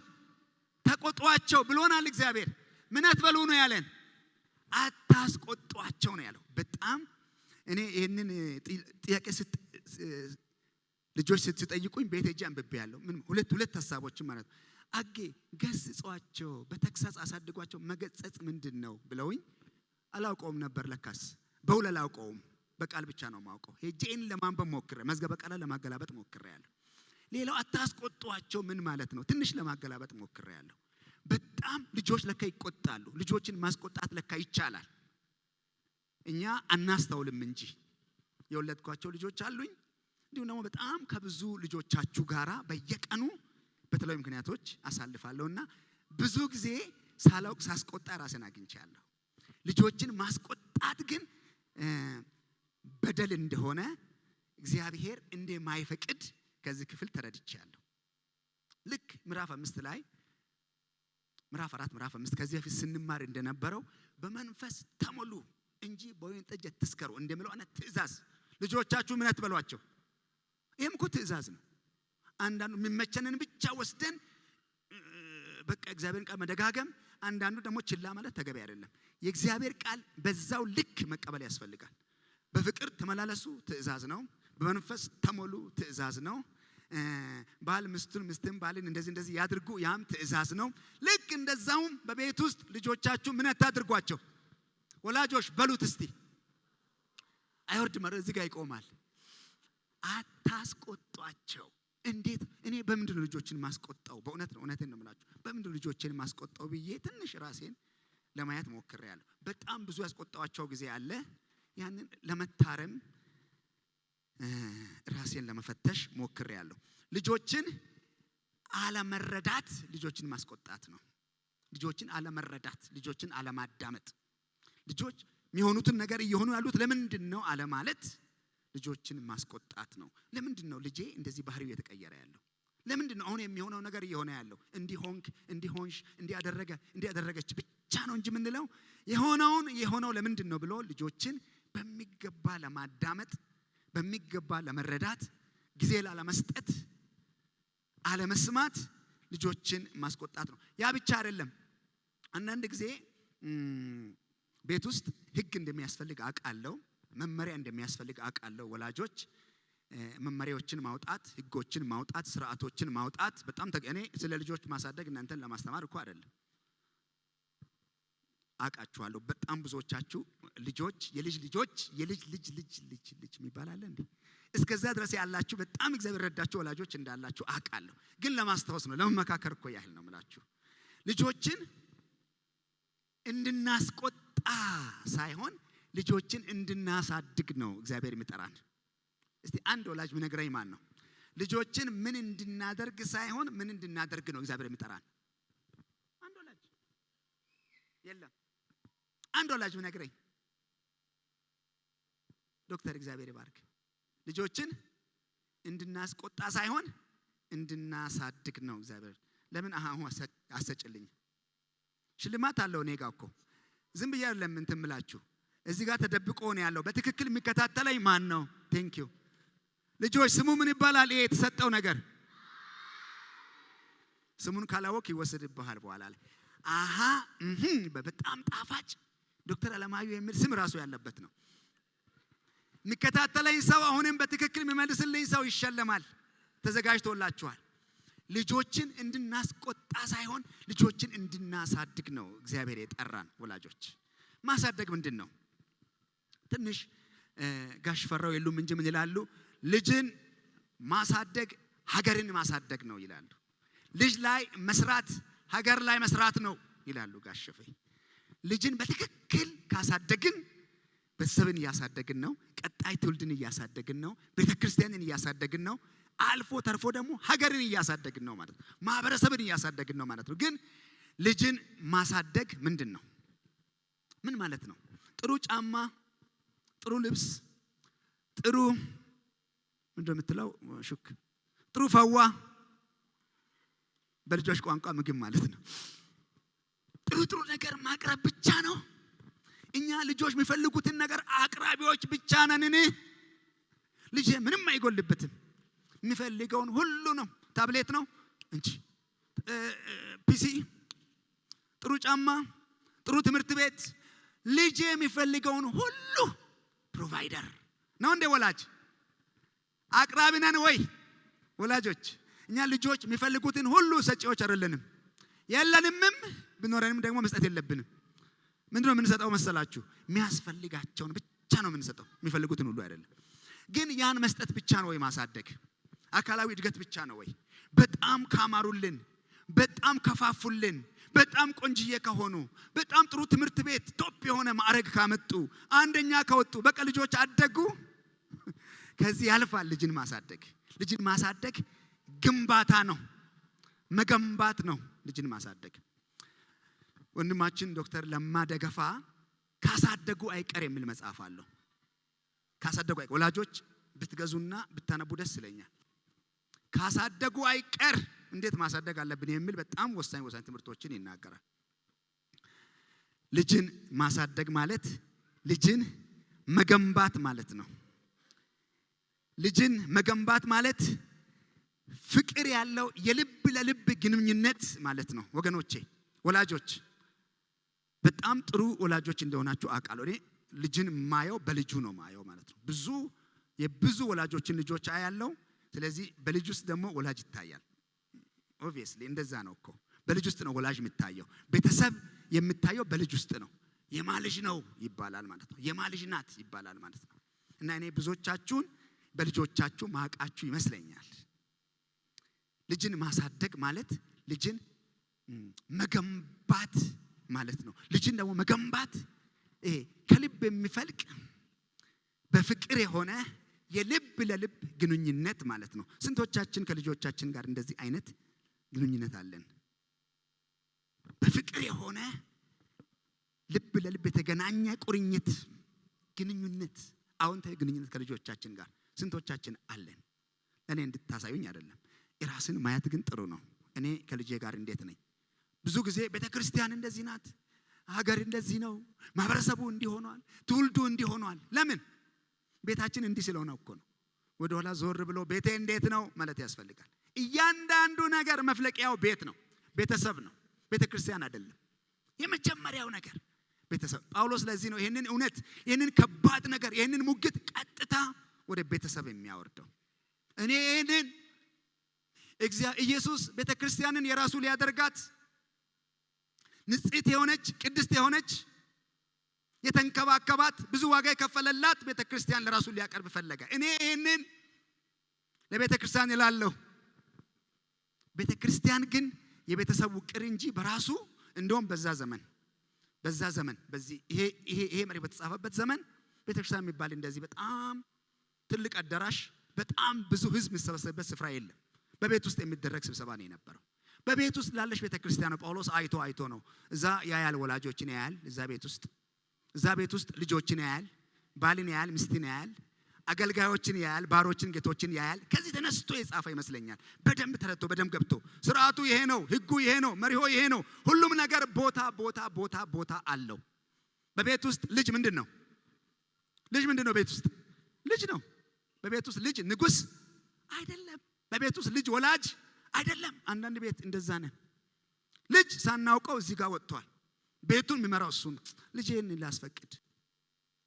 ተቆጧቸው ብሎናል እግዚአብሔር። ምን አትበሉ ነው ያለን? አታስቆጧቸው ነው ያለው። በጣም እኔ ይህንን ጥያቄ ልጆች ስትጠይቁኝ ቤት ሄጄ አንብቤያለሁ። ምን ሁለት ሁለት ሀሳቦችን ማለት ነው። አጌ ገስጿቸው፣ በተግሳጽ አሳድጓቸው። መገጸጽ ምንድን ነው ብለውኝ አላውቀውም ነበር። ለካስ በውል አላውቀውም፣ በቃል ብቻ ነው የማውቀው። ሄጄ ይህን ለማንበብ ሞክሬ መዝገበ ቃላት ለማገላበጥ ሞክሬያለሁ። ሌላው አታስቆጧቸው ምን ማለት ነው? ትንሽ ለማገላበጥ ሞክሬያለሁ። በጣም ልጆች ለካ ይቆጣሉ። ልጆችን ማስቆጣት ለካ ይቻላል። እኛ አናስተውልም እንጂ የወለድኳቸው ልጆች አሉኝ። እንዲሁም ደግሞ በጣም ከብዙ ልጆቻችሁ ጋራ በየቀኑ በተለያዩ ምክንያቶች አሳልፋለሁና ብዙ ጊዜ ሳላውቅ ሳስቆጣ ራሴን አግኝቻለሁ። ልጆችን ማስቆጣት ግን በደል እንደሆነ እግዚአብሔር እንደማይፈቅድ ከዚህ ክፍል ተረድቻለሁ። ልክ ምዕራፍ 5 ላይ ምዕራፍ 4 ምዕራፍ 5 ከዚህ በፊት ስንማር እንደነበረው በመንፈስ ተሞሉ እንጂ በወይን ጠጅ አትስከሩ እንደሚለው አይነት ትእዛዝ ልጆቻችሁ ምን አትበሏቸው። ይሄም እኮ ትእዛዝ ነው። አንዳንዱ የሚመቸንን ብቻ ወስደን በቃ እግዚአብሔርን ቃል መደጋገም፣ አንዳንዱ ደግሞ ችላ ማለት ተገቢ አይደለም። የእግዚአብሔር ቃል በዛው ልክ መቀበል ያስፈልጋል። በፍቅር ተመላለሱ ትእዛዝ ነው። በመንፈስ ተሞሉ ትእዛዝ ነው። ባል ሚስቱን፣ ሚስትም ባልን እንደዚህ እንደዚህ ያድርጉ፣ ያም ትእዛዝ ነው። ልክ እንደዛውም በቤት ውስጥ ልጆቻችሁ ምን አታድርጓቸው። ወላጆች በሉት እስቲ። አይወርድም፣ እዚህ ጋር ይቆማል። አታስቆጧቸው። እንዴት እኔ በምንድን ነው ልጆችን ማስቆጣው? በእውነት ነው፣ እውነቴን ነው የምላችሁ። በምንድን ነው ልጆችን ማስቆጣው ብዬ ትንሽ ራሴን ለማየት ሞክሬያለሁ። በጣም ብዙ ያስቆጣኋቸው ጊዜ አለ። ያንን ለመታረም ራሴን ለመፈተሽ ሞክሬያለሁ። ልጆችን አለመረዳት ልጆችን ማስቆጣት ነው። ልጆችን አለመረዳት፣ ልጆችን አለማዳመጥ፣ ልጆች የሚሆኑትን ነገር እየሆኑ ያሉት ለምንድን ነው አለማለት ልጆችን ማስቆጣት ነው። ለምንድን ነው ልጄ እንደዚህ ባህሪው እየተቀየረ ያለው? ለምንድን ነው አሁን የሚሆነው ነገር እየሆነ ያለው? እንዲሆንክ፣ እንዲሆንሽ፣ እንዲያደረገ፣ እንዲያደረገች ብቻ ነው እንጂ የምንለው የሆነውን የሆነው ለምንድን ነው ብሎ ልጆችን በሚገባ ለማዳመጥ፣ በሚገባ ለመረዳት፣ ጊዜ ላለመስጠት፣ አለመስማት ልጆችን ማስቆጣት ነው። ያ ብቻ አይደለም። አንዳንድ ጊዜ ቤት ውስጥ ሕግ እንደሚያስፈልግ አውቃለሁ። መመሪያ እንደሚያስፈልግ አውቃለሁ። ወላጆች መመሪያዎችን ማውጣት፣ ሕጎችን ማውጣት፣ ስርዓቶችን ማውጣት በጣም እኔ ስለ ልጆች ማሳደግ እናንተን ለማስተማር እኮ አይደለም። አውቃችኋለሁ። በጣም ብዙዎቻችሁ ልጆች፣ የልጅ ልጆች፣ የልጅ ልጅ ልጅ ልጅ ልጅ የሚባል አለ እንዴ? እስከዛ ድረስ ያላችሁ በጣም እግዚአብሔር ረዳችሁ ወላጆች እንዳላችሁ አውቃለሁ። ግን ለማስታወስ ነው፣ ለመመካከር እኮ ያህል ነው የምላችሁ። ልጆችን እንድናስቆጣ ሳይሆን ልጆችን እንድናሳድግ ነው እግዚአብሔር የሚጠራን። እስቲ አንድ ወላጅ ቢነግረኝ ማን ነው? ልጆችን ምን እንድናደርግ ሳይሆን ምን እንድናደርግ ነው እግዚአብሔር የሚጠራን? አንድ ወላጅ የለም። አንድ ወላጅ ቢነግረኝ። ዶክተር እግዚአብሔር ይባርክ። ልጆችን እንድናስቆጣ ሳይሆን እንድናሳድግ ነው እግዚአብሔር። ለምን አሁን አሰጭልኝ ሽልማት አለው እኔ ጋር እኮ ዝም ብዬ አይደለም እንትን የምላችሁ። እዚህ ጋር ተደብቆ ነው ያለው። በትክክል የሚከታተለኝ ማን ነው? Thank you። ልጆች ስሙ ምን ይባላል? ይሄ የተሰጠው ነገር ስሙን ካላወቅ ይወሰድብሃል በኋላ ላይ። አሃ በጣም ጣፋጭ ዶክተር አለማየሁ የሚል ስም ራሱ ያለበት ነው። የሚከታተለኝ ሰው አሁንም በትክክል የሚመልስልኝ ሰው ይሸለማል። ተዘጋጅቶላችኋል። ልጆችን እንድናስቆጣ ሳይሆን ልጆችን እንድናሳድግ ነው እግዚአብሔር የጠራን ወላጆች። ማሳደግ ምንድን ነው? ትንሽ ጋሽ ፈራው የሉም እንጂ ምን ይላሉ? ልጅን ማሳደግ ሀገርን ማሳደግ ነው ይላሉ። ልጅ ላይ መስራት ሀገር ላይ መስራት ነው ይላሉ ጋሸፌ። ልጅን በትክክል ካሳደግን ቤተሰብን እያሳደግን ነው። ቀጣይ ትውልድን እያሳደግን ነው። ቤተ ክርስቲያንን እያሳደግን ነው። አልፎ ተርፎ ደግሞ ሀገርን እያሳደግን ነው ማለት ነው። ማህበረሰብን እያሳደግን ነው ማለት ነው። ግን ልጅን ማሳደግ ምንድን ነው? ምን ማለት ነው? ጥሩ ጫማ፣ ጥሩ ልብስ፣ ጥሩ ምንድን ነው የምትለው ሹክ፣ ጥሩ ፈዋ፣ በልጆች ቋንቋ ምግብ ማለት ነው። ጥሩ ጥሩ ነገር ማቅረብ ብቻ ነው? እኛ ልጆች የሚፈልጉትን ነገር አቅራቢዎች ብቻ ነንን? ልጄ ምንም አይጎልበትም። የሚፈልገውን ሁሉ ነው። ታብሌት ነው እንጂ PC፣ ጥሩ ጫማ፣ ጥሩ ትምህርት ቤት፣ ልጄ የሚፈልገውን ሁሉ provider ነው እንዴ? ወላጅ አቅራቢ ነን ወይ? ወላጆች እኛ ልጆች የሚፈልጉትን ሁሉ ሰጪዎች አይደለንም። የለንምም፣ ቢኖረንም ደግሞ መስጠት የለብንም። ምንድነው የምንሰጠው መሰላችሁ? የሚያስፈልጋቸውን ብቻ ነው የምንሰጠው፣ የሚፈልጉትን ሁሉ አይደለም። ግን ያን መስጠት ብቻ ነው ወይ ማሳደግ? አካላዊ እድገት ብቻ ነው ወይ? በጣም ካማሩልን፣ በጣም ከፋፉልን፣ በጣም ቆንጅዬ ከሆኑ፣ በጣም ጥሩ ትምህርት ቤት top የሆነ ማዕረግ ካመጡ፣ አንደኛ ከወጡ፣ በቃ ልጆች አደጉ። ከዚህ ያልፋል ልጅን ማሳደግ። ልጅን ማሳደግ ግንባታ ነው፣ መገንባት ነው ልጅን ማሳደግ። ወንድማችን ዶክተር ለማ ደገፋ ካሳደጉ አይቀር የሚል መጽሐፍ አለው። ካሳደጉ አይቀር ወላጆች ብትገዙና ብታነቡ ደስ ይለኛል። ካሳደጉ አይቀር እንዴት ማሳደግ አለብን የሚል በጣም ወሳኝ ወሳኝ ትምህርቶችን ይናገራል። ልጅን ማሳደግ ማለት ልጅን መገንባት ማለት ነው። ልጅን መገንባት ማለት ፍቅር ያለው የልብ ለልብ ግንኙነት ማለት ነው። ወገኖቼ ወላጆች በጣም ጥሩ ወላጆች እንደሆናችሁ አውቃለሁ። እኔ ልጅን ማየው በልጁ ነው ማየው ማለት ነው። ብዙ የብዙ ወላጆችን ልጆች አያለው። ስለዚህ በልጅ ውስጥ ደግሞ ወላጅ ይታያል። Obviously እንደዛ ነው እኮ በልጅ ውስጥ ነው ወላጅ የሚታየው። ቤተሰብ የሚታየው በልጅ ውስጥ ነው። የማ ልጅ ነው ይባላል ማለት ነው። የማ ልጅ ናት ይባላል ማለት ነው። እና እኔ ብዙዎቻችሁን በልጆቻችሁ ማቃችሁ ይመስለኛል። ልጅን ማሳደግ ማለት ልጅን መገንባት ማለት ነው። ልጅን ደግሞ መገንባት ይሄ ከልብ የሚፈልቅ በፍቅር የሆነ የልብ ለልብ ግንኙነት ማለት ነው። ስንቶቻችን ከልጆቻችን ጋር እንደዚህ አይነት ግንኙነት አለን? በፍቅር የሆነ ልብ ለልብ የተገናኘ ቁርኝት፣ ግንኙነት፣ አዎንታዊ ግንኙነት ከልጆቻችን ጋር ስንቶቻችን አለን? እኔ እንድታሳዩኝ አይደለም፣ ራስን ማየት ግን ጥሩ ነው። እኔ ከልጄ ጋር እንዴት ነኝ? ብዙ ጊዜ ቤተክርስቲያን እንደዚህ ናት፣ ሀገር እንደዚህ ነው፣ ማህበረሰቡ እንዲህ ሆኗል፣ ትውልዱ እንዲህ ሆኗል። ለምን? ቤታችን እንዲህ ስለሆነ እኮ ነው። ወደ ኋላ ዞር ብሎ ቤቴ እንዴት ነው ማለት ያስፈልጋል። እያንዳንዱ ነገር መፍለቂያው ቤት ነው፣ ቤተሰብ ነው፣ ቤተክርስቲያን አይደለም። የመጀመሪያው ነገር ቤተሰብ። ጳውሎስ ለዚህ ነው ይህንን እውነት፣ ይህንን ከባድ ነገር፣ ይህንን ሙግት ቀጥታ ወደ ቤተሰብ የሚያወርደው። እኔ ይህንን ኢየሱስ ቤተክርስቲያንን የራሱ ሊያደርጋት ንጽሕት የሆነች ቅድስት የሆነች የተንከባከባት ብዙ ዋጋ የከፈለላት ቤተክርስቲያን ለራሱ ሊያቀርብ ፈለገ። እኔ ይህንን ለቤተክርስቲያን እላለሁ። ቤተክርስቲያን ግን የቤተሰቡ ውቅር እንጂ በራሱ እንደውም በዛ ዘመን በዚህ ይሄ ይሄ ይሄ መሪ በተጻፈበት ዘመን ቤተክርስቲያን የሚባል እንደዚህ በጣም ትልቅ አዳራሽ በጣም ብዙ ሕዝብ የሚሰበሰብበት ስፍራ የለም። በቤት ውስጥ የሚደረግ ስብሰባ ነው የነበረው። በቤት ውስጥ ላለች ቤተክርስቲያን ጳውሎስ አይቶ አይቶ ነው። እዛ ያያል፣ ወላጆችን ያያል፣ እዛ ቤት ውስጥ ልጆችን ያያል፣ ባልን ያያል፣ ሚስትን ያያል፣ አገልጋዮችን ያያል፣ ባሮችን፣ ጌቶችን ያያል። ከዚህ ተነስቶ የጻፈ ይመስለኛል። በደንብ ተረድቶ በደንብ ገብቶ ስርዓቱ ይሄ ነው፣ ህጉ ይሄ ነው፣ መሪሆ ይሄ ነው። ሁሉም ነገር ቦታ ቦታ ቦታ ቦታ አለው። በቤት ውስጥ ልጅ ምንድን ነው? ልጅ ምንድን ነው? ቤት ውስጥ ልጅ ነው። በቤት ውስጥ ልጅ ንጉስ አይደለም። በቤት ውስጥ ልጅ ወላጅ አይደለም። አንዳንድ ቤት እንደዛ ነን። ልጅ ሳናውቀው እዚህ ጋር ወጥቷል። ቤቱን የሚመራው እሱ ነው። ልጄን ላስፈቅድ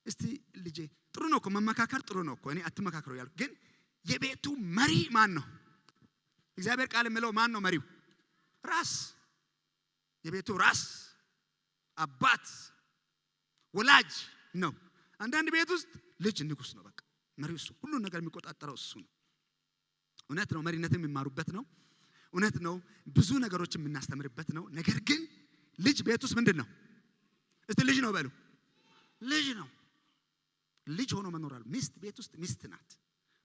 እስቲ ልጄ ጥሩ ነው እኮ መመካከር ጥሩ ነው እኮ እኔ አትመካከሩ ያልኩ፣ ግን የቤቱ መሪ ማን ነው? እግዚአብሔር ቃል የሚለው ማን ነው መሪው? ራስ፣ የቤቱ ራስ አባት ወላጅ ነው። አንዳንድ ቤት ውስጥ ልጅ ንጉስ ነው። በቃ መሪው እሱ፣ ሁሉን ነገር የሚቆጣጠረው እሱ ነው። እውነት ነው፣ መሪነት የሚማሩበት ነው። እውነት ነው፣ ብዙ ነገሮች የምናስተምርበት ነው። ነገር ግን ልጅ ቤት ውስጥ ምንድን ነው? እስቲ ልጅ ነው በሉ። ልጅ ነው። ልጅ ሆኖ መኖር አለ። ሚስት ቤት ውስጥ ሚስት ናት።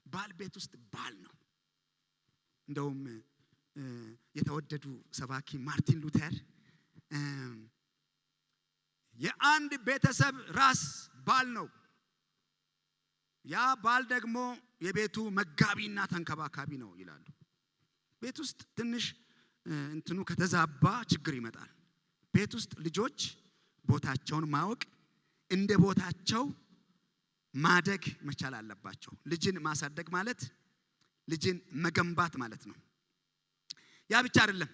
ባል ቤት ውስጥ ባል ነው። እንደውም የተወደዱ ሰባኪ ማርቲን ሉተር የአንድ ቤተሰብ ራስ ባል ነው፣ ያ ባል ደግሞ የቤቱ መጋቢና ተንከባካቢ ነው ይላሉ። ቤት ውስጥ ትንሽ እንትኑ ከተዛባ ችግር ይመጣል። ቤት ውስጥ ልጆች ቦታቸውን ማወቅ፣ እንደ ቦታቸው ማደግ መቻል አለባቸው። ልጅን ማሳደግ ማለት ልጅን መገንባት ማለት ነው። ያ ብቻ አይደለም።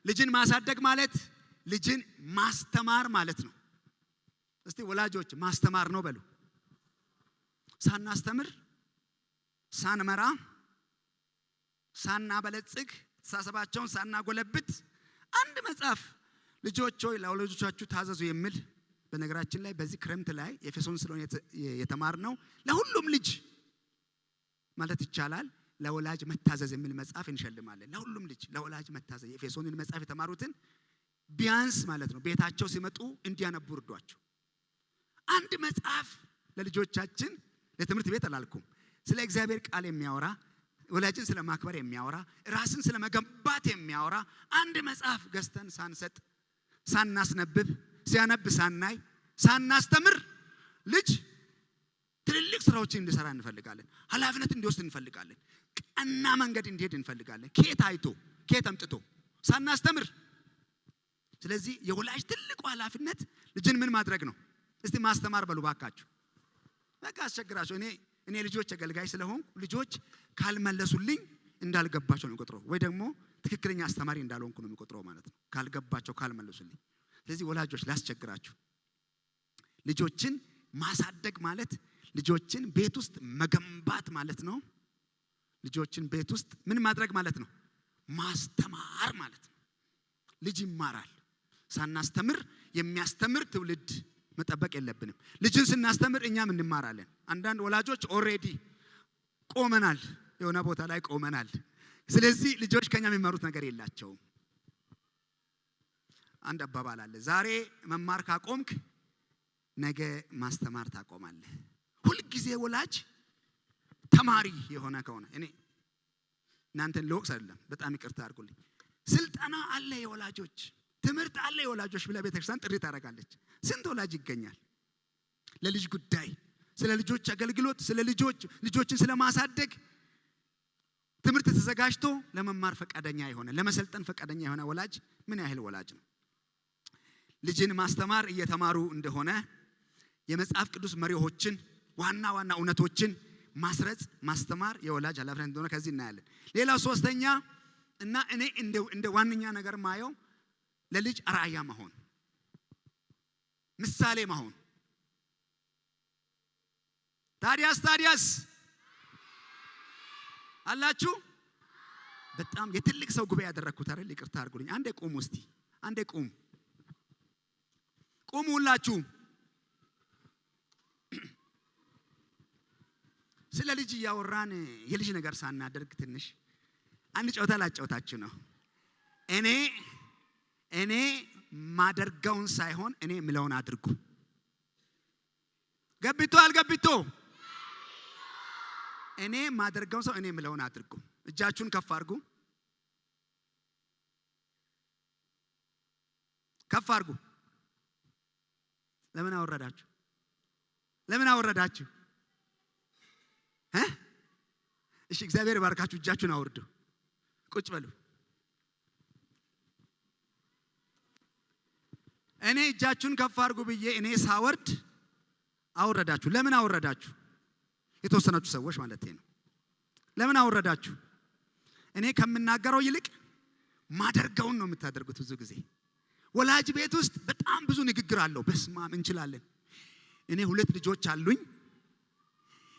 ልጅን ማሳደግ ማለት ልጅን ማስተማር ማለት ነው። እስቲ ወላጆች ማስተማር ነው በሉ። ሳናስተምር፣ ሳንመራ፣ ሳናበለጽግ፣ አስተሳሰባቸውን ሳናጎለብት አንድ መጽሐፍ ልጆች ሆይ ለወላጆቻችሁ ታዘዙ የሚል፣ በነገራችን ላይ በዚህ ክረምት ላይ ኤፌሶን ስለሆነ የተማርነው ለሁሉም ልጅ ማለት ይቻላል ለወላጅ መታዘዝ የሚል መጽሐፍ እንሸልማለን። ለሁሉም ልጅ ለወላጅ መታዘዝ የኤፌሶንን መጽሐፍ የተማሩትን ቢያንስ ማለት ነው ቤታቸው ሲመጡ እንዲያነቡ እርዷቸው። አንድ መጽሐፍ ለልጆቻችን፣ ለትምህርት ቤት አላልኩም፣ ስለ እግዚአብሔር ቃል የሚያወራ፣ ወላጅን ስለ ማክበር የሚያወራ፣ ራስን ስለ መገንባት የሚያወራ አንድ መጽሐፍ ገዝተን ሳንሰጥ፣ ሳናስነብብ፣ ሲያነብ ሳናይ፣ ሳናስተምር ልጅ ትልልቅ ስራዎችን እንዲሰራ እንፈልጋለን። ኃላፊነት እንዲወስድ እንፈልጋለን። ቀና መንገድ እንዲሄድ እንፈልጋለን። ከየት አይቶ፣ ከየት አምጥቶ ሳናስተምር? ስለዚህ የወላጅ ትልቁ ኃላፊነት ልጅን ምን ማድረግ ነው? እስቲ ማስተማር በሉ ባካችሁ። በቃ አስቸግራቸው። እኔ ልጆች አገልጋይ ስለሆንኩ ልጆች ካልመለሱልኝ እንዳልገባቸው ነው የሚቆጥረው፣ ወይ ደግሞ ትክክለኛ አስተማሪ እንዳልሆንኩ ነው የሚቆጥረው ማለት ነው። ካልገባቸው፣ ካልመለሱልኝ። ስለዚህ ወላጆች ላስቸግራችሁ። ልጆችን ማሳደግ ማለት ልጆችን ቤት ውስጥ መገንባት ማለት ነው። ልጆችን ቤት ውስጥ ምን ማድረግ ማለት ነው? ማስተማር ማለት ነው። ልጅ ይማራል። ሳናስተምር የሚያስተምር ትውልድ መጠበቅ የለብንም። ልጅን ስናስተምር እኛም እንማራለን። አንዳንድ ወላጆች already ቆመናል፣ የሆነ ቦታ ላይ ቆመናል። ስለዚህ ልጆች ከኛ የሚማሩት ነገር የላቸውም። አንድ አባባል አለ። ዛሬ መማር ካቆምክ ነገ ማስተማር ታቆማለህ። ሁልጊዜ ወላጅ ተማሪ የሆነ ከሆነ፣ እኔ እናንተን ልወቅስ አይደለም፣ በጣም ይቅርታ አድርጉልኝ። ስልጠና አለ የወላጆች፣ ትምህርት አለ የወላጆች ብላ ቤተክርስቲያን ጥሪ ታደርጋለች። ስንት ወላጅ ይገኛል? ለልጅ ጉዳይ፣ ስለ ልጆች አገልግሎት፣ ስለ ልጆች፣ ልጆችን ስለማሳደግ ትምህርት ተዘጋጅቶ ለመማር ፈቃደኛ የሆነ፣ ለመሰልጠን ፈቃደኛ የሆነ ወላጅ ምን ያህል ወላጅ ነው? ልጅን ማስተማር እየተማሩ እንደሆነ የመጽሐፍ ቅዱስ መሪዎችን፣ ዋና ዋና እውነቶችን ማስረጽ፣ ማስተማር የወላጅ ኃላፊነት እንደሆነ ከዚህ እናያለን። ሌላው ሶስተኛ እና እኔ እንደ ዋነኛ ነገር ማየው ለልጅ አርአያ መሆን፣ ምሳሌ መሆን። ታዲያስ ታዲያስ አላችሁ? በጣም የትልቅ ሰው ጉባኤ ያደረግኩት አይደል? ይቅርታ አድርጉልኝ። አንዴ ቁሙ እስቲ፣ አንዴ ቁሙ፣ ቁሙ ሁላችሁ። ስለ ልጅ እያወራን የልጅ ነገር ሳናደርግ ትንሽ አንድ ጨዋታ ላጫውታችሁ ነው። እኔ ማደርገውን ሳይሆን እኔ ምለውን አድርጉ። ገብቶ አልገብቶ? እኔ ማደርገውን ሰው እኔ ምለውን አድርጉ። እጃችሁን ከፍ አድርጉ። ከፍ አድርጉ። ለምን አወረዳችሁ? ለምን አወረዳችሁ? እ? እሺ፣ እግዚአብሔር ይባርካችሁ። እጃችሁን አውርዱ። ቁጭ በሉ። እኔ እጃችሁን ከፍ አድርጉ ብዬ እኔ ሳወርድ አወረዳችሁ። ለምን አወረዳችሁ? የተወሰናችሁ ሰዎች ማለት ነው። ለምን አወረዳችሁ? እኔ ከምናገረው ይልቅ ማደርገውን ነው የምታደርጉት። ብዙ ጊዜ ወላጅ ቤት ውስጥ በጣም ብዙ ንግግር አለው። በስማም እንችላለን። እኔ ሁለት ልጆች አሉኝ።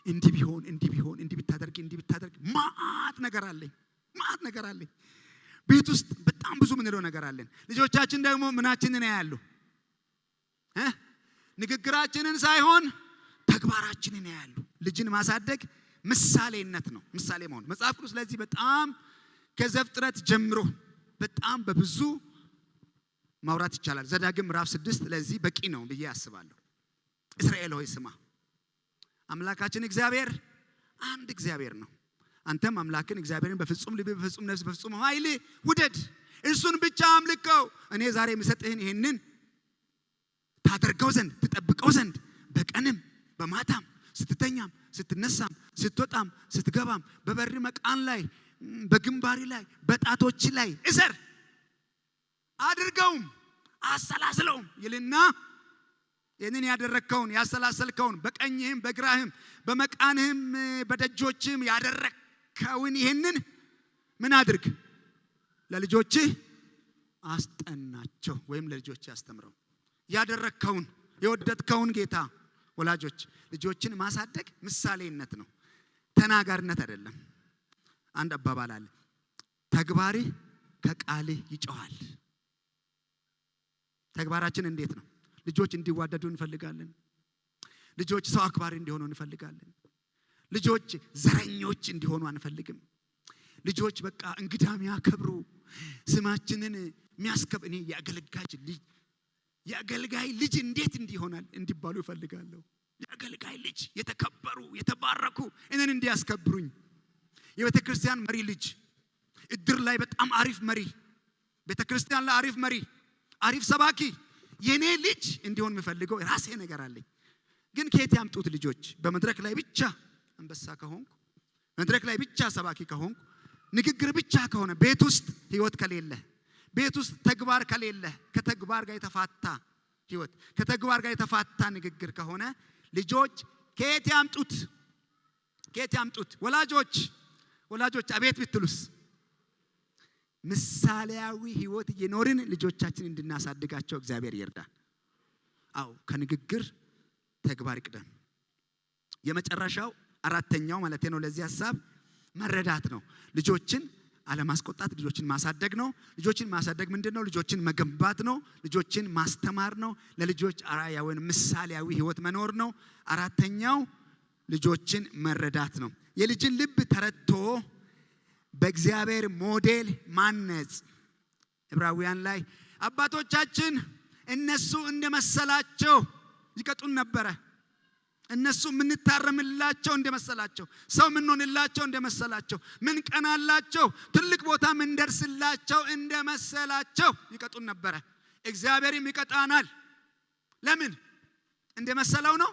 እንዲህ ቢሆን፣ እንዲህ ቢሆን፣ እንዲህ ብታደርግ፣ እንዲህ ብታደርግ፣ ማአት ነገር አለኝ። ማአት ነገር አለኝ። ቤት ውስጥ በጣም ብዙ ምንለው ነገር አለን። ልጆቻችን ደግሞ ምናችንን ያያሉ? እ? ንግግራችንን ሳይሆን ተግባራችንን ያያሉ። ልጅን ማሳደግ ምሳሌነት ነው። ምሳሌ መሆን መጽሐፍ ቅዱስ ለዚህ በጣም ከዘፍጥረት ጀምሮ በጣም በብዙ ማውራት ይቻላል። ዘዳግም ምዕራፍ 6 ለዚህ በቂ ነው ብዬ አስባለሁ። እስራኤል ሆይ ስማ፣ አምላካችን እግዚአብሔር አንድ እግዚአብሔር ነው። አንተም አምላክን እግዚአብሔርን በፍጹም ልብ፣ በፍጹም ነፍስ፣ በፍጹም ኃይል ውደድ፣ እርሱን ብቻ አምልከው። እኔ ዛሬ የምሰጥህን ይሄንን ታደርገው ዘንድ ትጠብቀው ዘንድ በቀንም በማታም ስትተኛም ስትነሳም ስትወጣም ስትገባም በበር መቃን ላይ በግንባሪ ላይ በጣቶች ላይ እሰር፣ አድርገውም አሰላስለውም ይልና ይህንን ያደረግከውን ያሰላሰልከውን በቀኝህም በግራህም በመቃንህም በደጆችህም ያደረግከውን ይህንን ምን አድርግ? ለልጆችህ አስጠናቸው ወይም ለልጆችህ አስተምረው። ያደረግከውን የወደድከውን ጌታ። ወላጆች ልጆችን ማሳደግ ምሳሌነት ነው፣ ተናጋሪነት አይደለም። አንድ አባባል አለ፣ ተግባርህ ከቃልህ ይጮሃል። ተግባራችን እንዴት ነው? ልጆች እንዲዋደዱ እንፈልጋለን። ልጆች ሰው አክባሪ እንዲሆኑ እንፈልጋለን። ልጆች ዘረኞች እንዲሆኑ አንፈልግም። ልጆች በቃ እንግዳ የሚያከብሩ፣ ስማችንን የሚያስከብ፣ እኔ የአገልጋይ ልጅ እንዴት እንዲሆናል እንዲባሉ እፈልጋለሁ። የአገልጋይ ልጅ የተከበሩ የተባረኩ እኔን እንዲያስከብሩኝ፣ የቤተ ክርስቲያን መሪ ልጅ፣ እድር ላይ በጣም አሪፍ መሪ፣ ቤተ ክርስቲያን ላይ አሪፍ መሪ፣ አሪፍ ሰባኪ የኔ ልጅ እንዲሆን የምፈልገው ራሴ ነገር አለኝ። ግን ከየት ያምጡት ልጆች? በመድረክ ላይ ብቻ አንበሳ ከሆንኩ፣ መድረክ ላይ ብቻ ሰባኪ ከሆንኩ፣ ንግግር ብቻ ከሆነ፣ ቤት ውስጥ ህይወት ከሌለ፣ ቤት ውስጥ ተግባር ከሌለ፣ ከተግባር ጋር የተፋታ ህይወት፣ ከተግባር ጋር የተፋታ ንግግር ከሆነ ልጆች ከየት ያምጡት? ከየት ያምጡት? ወላጆች አቤት ብትሉስ? ምሳሌያዊ ህይወት እየኖርን ልጆቻችን እንድናሳድጋቸው እግዚአብሔር ይርዳን። አዎ፣ ከንግግር ተግባር ይቅደም። የመጨረሻው አራተኛው ማለት ነው ለዚህ ሀሳብ መረዳት ነው። ልጆችን አለማስቆጣት ልጆችን ማሳደግ ነው። ልጆችን ማሳደግ ምንድን ነው? ልጆችን መገንባት ነው። ልጆችን ማስተማር ነው። ለልጆች አርአያ ወይም ምሳሌያዊ ህይወት መኖር ነው። አራተኛው ልጆችን መረዳት ነው። የልጅን ልብ ተረድቶ በእግዚአብሔር ሞዴል ማነጽ። ዕብራውያን ላይ አባቶቻችን እነሱ እንደመሰላቸው ይቀጡን ነበረ። እነሱ የምንታረምላቸው እንደመሰላቸው፣ ሰው የምንሆንላቸው እንደመሰላቸው፣ ምንቀናላቸው፣ ትልቅ ቦታ ምንደርስላቸው እንደመሰላቸው ይቀጡን ነበረ። እግዚአብሔርም ይቀጣናል። ለምን? እንደመሰለው ነው።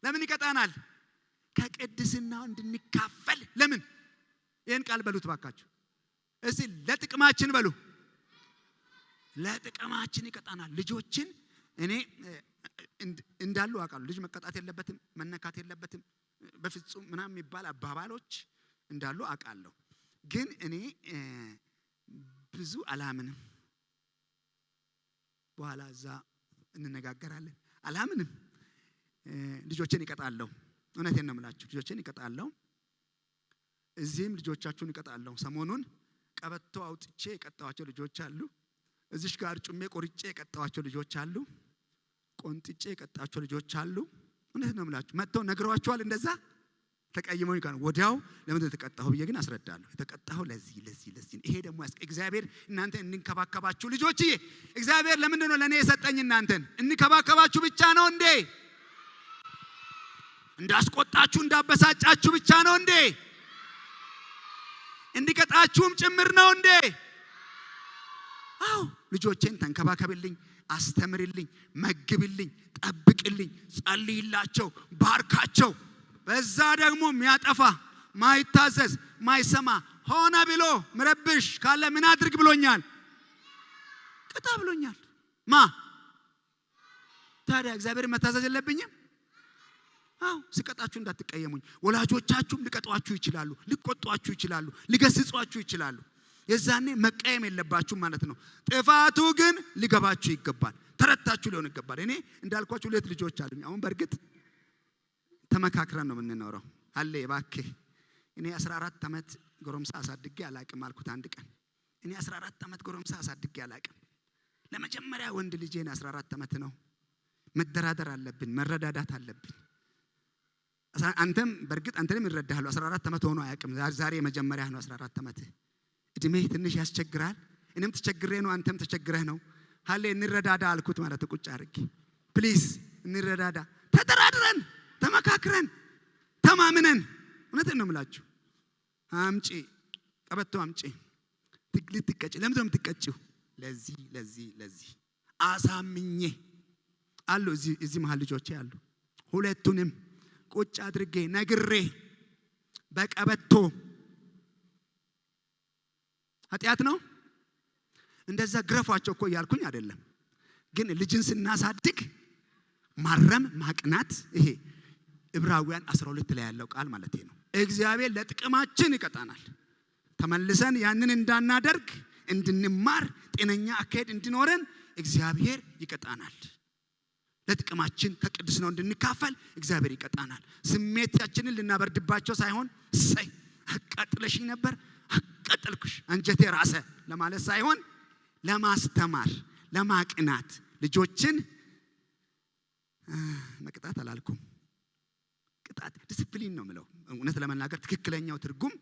ለምን ይቀጣናል? ከቅድስናው እንድንካፈል። ለምን? ይህን ቃል በሉት ባካችሁ። እስቲ ለጥቅማችን በሉ። ለጥቅማችን ይቀጣናል። ልጆችን እኔ እንዳሉ አውቃለሁ። ልጅ መቀጣት የለበትም፣ መነካት የለበትም በፍጹም ምናምን የሚባል አባባሎች እንዳሉ አውቃለሁ። ግን እኔ ብዙ አላምንም። በኋላ እዛ እንነጋገራለን። አላምንም። ልጆችን ይቀጣለሁ። እውነቴን ነው የምላችሁ። ልጆችን ይቀጣለሁ። እዚህም ልጆቻችሁን ይቀጣለሁ። ሰሞኑን ቀበቶ አውጥቼ የቀጣኋቸው ልጆች አሉ። እዚሽ ጋር ጩሜ ቆርጬ የቀጣኋቸው ልጆች አሉ። ቆንጥጬ የቀጣቸው ልጆች አሉ። እውነት ነው የምላችሁ። መጥተው ነግረዋቸዋል። እንደዛ ተቀይመው ይቃል። ወዲያው ለምን ተቀጣሁ ብዬ ግን አስረዳለሁ። የተቀጣሁ ለዚህ ለዚህ ለዚህ። ይሄ ደግሞ እግዚአብሔር እናንተን እንንከባከባችሁ ልጆችዬ። እግዚአብሔር ለምንድን ነው ለኔ የሰጠኝ እናንተን? እንከባከባችሁ ብቻ ነው እንዴ? እንዳስቆጣችሁ እንዳበሳጫችሁ ብቻ ነው እንዴ? እንዲቀጣችሁም ጭምር ነው እንዴ? አዎ፣ ልጆቼን ተንከባከብልኝ፣ አስተምርልኝ፣ መግብልኝ፣ ጠብቅልኝ፣ ጸልይላቸው፣ ባርካቸው። በዛ ደግሞ የሚያጠፋ፣ ማይታዘዝ፣ ማይሰማ፣ ሆነ ብሎ ምረብሽ ካለ ምን አድርግ ብሎኛል? ቅጣ ብሎኛል። ማ ታዲያ እግዚአብሔር መታዘዝ የለብኝም? አዎ፣ ስቀጣችሁ እንዳትቀየሙኝ። ወላጆቻችሁም ሊቀጧችሁ ይችላሉ፣ ሊቆጧችሁ ይችላሉ፣ ሊገስጿችሁ ይችላሉ። የዛኔ መቀየም የለባችሁም ማለት ነው። ጥፋቱ ግን ሊገባችሁ ይገባል። ተረድታችሁ ሊሆን ይገባል። እኔ እንዳልኳችሁ ሁለት ልጆች አሉኝ። አሁን በእርግጥ ተመካክረን ነው የምንኖረው። አለ እባክህ እኔ 14 ዓመት ጎረምሳ አሳድጌ አላቅም አልኩት አንድ ቀን። እኔ 14 ዓመት ጎረምሳ አሳድጌ አላቅም። ለመጀመሪያ ወንድ ልጄን 14 ዓመት ነው። መደራደር አለብን፣ መረዳዳት አለብን። አንተም በእርግጥ አንተንም ይረዳሃሉ። 14 ዓመት ሆኖ አያውቅም። ዛሬ የመጀመሪያ ነው 14 ዓመት። እድሜህ ትንሽ ያስቸግራል። እኔም ተቸግሬ ነው፣ አንተም ተቸግረህ ነው። ሀሌ እንረዳዳ አልኩት ማለት ቁጭ አድርጌ please እንረዳዳ። ተደራድረን ተመካክረን ተማምነን፣ እውነቴን ነው የምላችሁ። አምጪ ቀበቶ አምጪ፣ ልትቀጪ ለምንድን ነው የምትቀጪው? ለዚህ ለዚህ ለዚህ አሳምኜ አሉ። እዚህ መሀል ልጆቼ አሉ። ሁለቱንም ቁጭ አድርጌ ነግሬ በቀበቶ። ኃጢአት ነው እንደዛ ግረፏቸው እኮ እያልኩኝ አይደለም። ግን ልጅን ስናሳድግ ማረም ማቅናት፣ ይሄ ዕብራውያን 12 ላይ ያለው ቃል ማለት ነው። እግዚአብሔር ለጥቅማችን ይቀጣናል። ተመልሰን ያንን እንዳናደርግ እንድንማር፣ ጤነኛ አካሄድ እንዲኖረን እግዚአብሔር ይቀጣናል። ለጥቅማችን ከቅድስናው እንድንካፈል እግዚአብሔር ይቀጣናል። ስሜታችንን ልናበርድባቸው ሳይሆን እሰይ አቃጥለሽኝ ነበር አቃጠልኩሽ አንጀቴ ራሰ ለማለት ሳይሆን ለማስተማር፣ ለማቅናት ልጆችን መቅጣት አላልኩም። ቅጣት ዲስፕሊን ነው የምለው። እውነት ለመናገር ትክክለኛው ትርጉም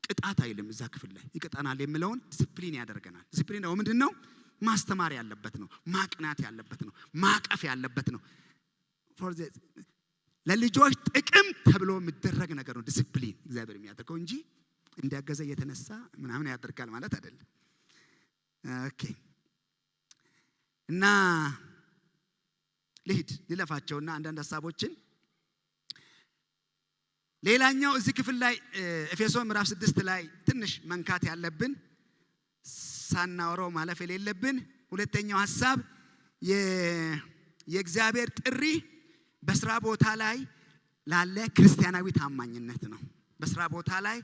ቅጣት አይልም። እዛ ክፍል ላይ ይቀጣናል የሚለውን ዲስፕሊን ያደርገናል። ዲስፕሊን ደግሞ ምንድን ነው? ማስተማር ያለበት ነው። ማቅናት ያለበት ነው። ማቀፍ ያለበት ነው። ለልጆች ጥቅም ተብሎ የሚደረግ ነገር ነው ዲስፕሊን እግዚአብሔር የሚያደርገው እንጂ እንዲያገዘ እየተነሳ ምናምን ያደርጋል ማለት አይደለም። Okay፣ እና ልሂድ ልለፋቸውና አንዳንድ ሀሳቦችን። ሌላኛው እዚህ ክፍል ላይ ኤፌሶን ምዕራፍ 6 ላይ ትንሽ መንካት ያለብን፣ ሳናወራው ማለፍ የሌለብን ሁለተኛው ሀሳብ የእግዚአብሔር ጥሪ በስራ ቦታ ላይ ላለ ክርስቲያናዊ ታማኝነት ነው። በስራ ቦታ ላይ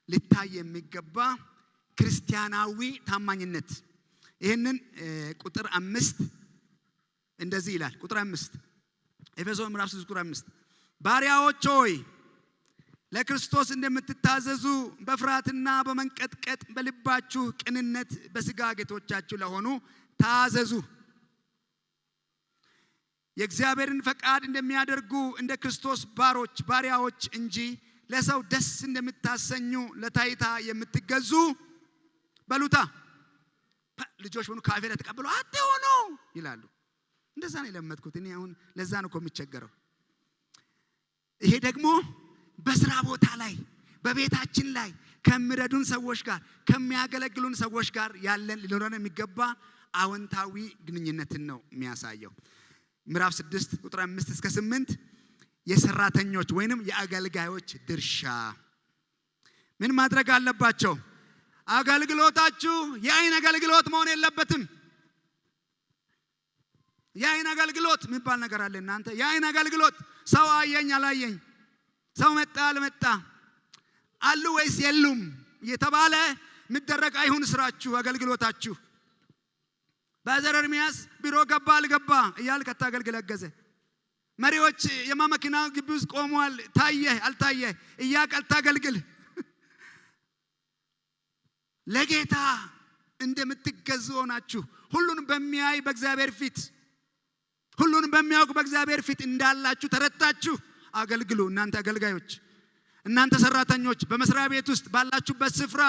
ሊታይ የሚገባ ክርስቲያናዊ ታማኝነት። ይህንን ቁጥር 5 እንደዚህ ይላል። ቁጥር 5፣ ኤፌሶን ምዕራፍ 6 ቁጥር 5፣ ባሪያዎች ሆይ ለክርስቶስ እንደምትታዘዙ በፍርሃትና በመንቀጥቀጥ በልባችሁ ቅንነት በስጋ ጌቶቻችሁ ለሆኑ ታዘዙ። የእግዚአብሔርን ፈቃድ እንደሚያደርጉ እንደ ክርስቶስ ባሮች ባሪያዎች እንጂ ለሰው ደስ እንደምታሰኙ ለታይታ የምትገዙ በሉታ ልጆች ሆኑ ካፌ ላይ ተቀብለው አትሆኑ ይላሉ። እንደዛ ነው የለመድኩት እኔ አሁን። ለዛ ነው እኮ የምቸገረው። ይሄ ደግሞ በስራ ቦታ ላይ፣ በቤታችን ላይ ከሚረዱን ሰዎች ጋር፣ ከሚያገለግሉን ሰዎች ጋር ያለን ሊኖረን የሚገባ አዎንታዊ ግንኙነትን ነው የሚያሳየው። ምዕራፍ 6 ቁጥር 5 እስከ 8 የሰራተኞች ወይንም የአገልጋዮች ድርሻ ምን ማድረግ አለባቸው? አገልግሎታችሁ የአይን አገልግሎት መሆን የለበትም። የአይን አገልግሎት የሚባል ነገር አለ። እናንተ የአይን አገልግሎት ሰው አየኝ አላየኝ፣ ሰው መጣ አልመጣ፣ አሉ ወይስ የሉም እየተባለ የሚደረግ አይሁን ስራችሁ፣ አገልግሎታችሁ። በዘር ኤርሚያስ ቢሮ ገባ አልገባ እያልክ አታገልግል። አገዘ መሪዎች የማመኪና ግቢ ውስጥ ቆሟል፣ ታየህ አልታየህ እያልክ አታገልግል። ለጌታ እንደምትገዙ ሆናችሁ ሁሉን በሚያይ በእግዚአብሔር ፊት፣ ሁሉን በሚያውቅ በእግዚአብሔር ፊት እንዳላችሁ ተረድታችሁ አገልግሉ። እናንተ አገልጋዮች፣ እናንተ ሰራተኞች በመስሪያ ቤት ውስጥ ባላችሁበት ስፍራ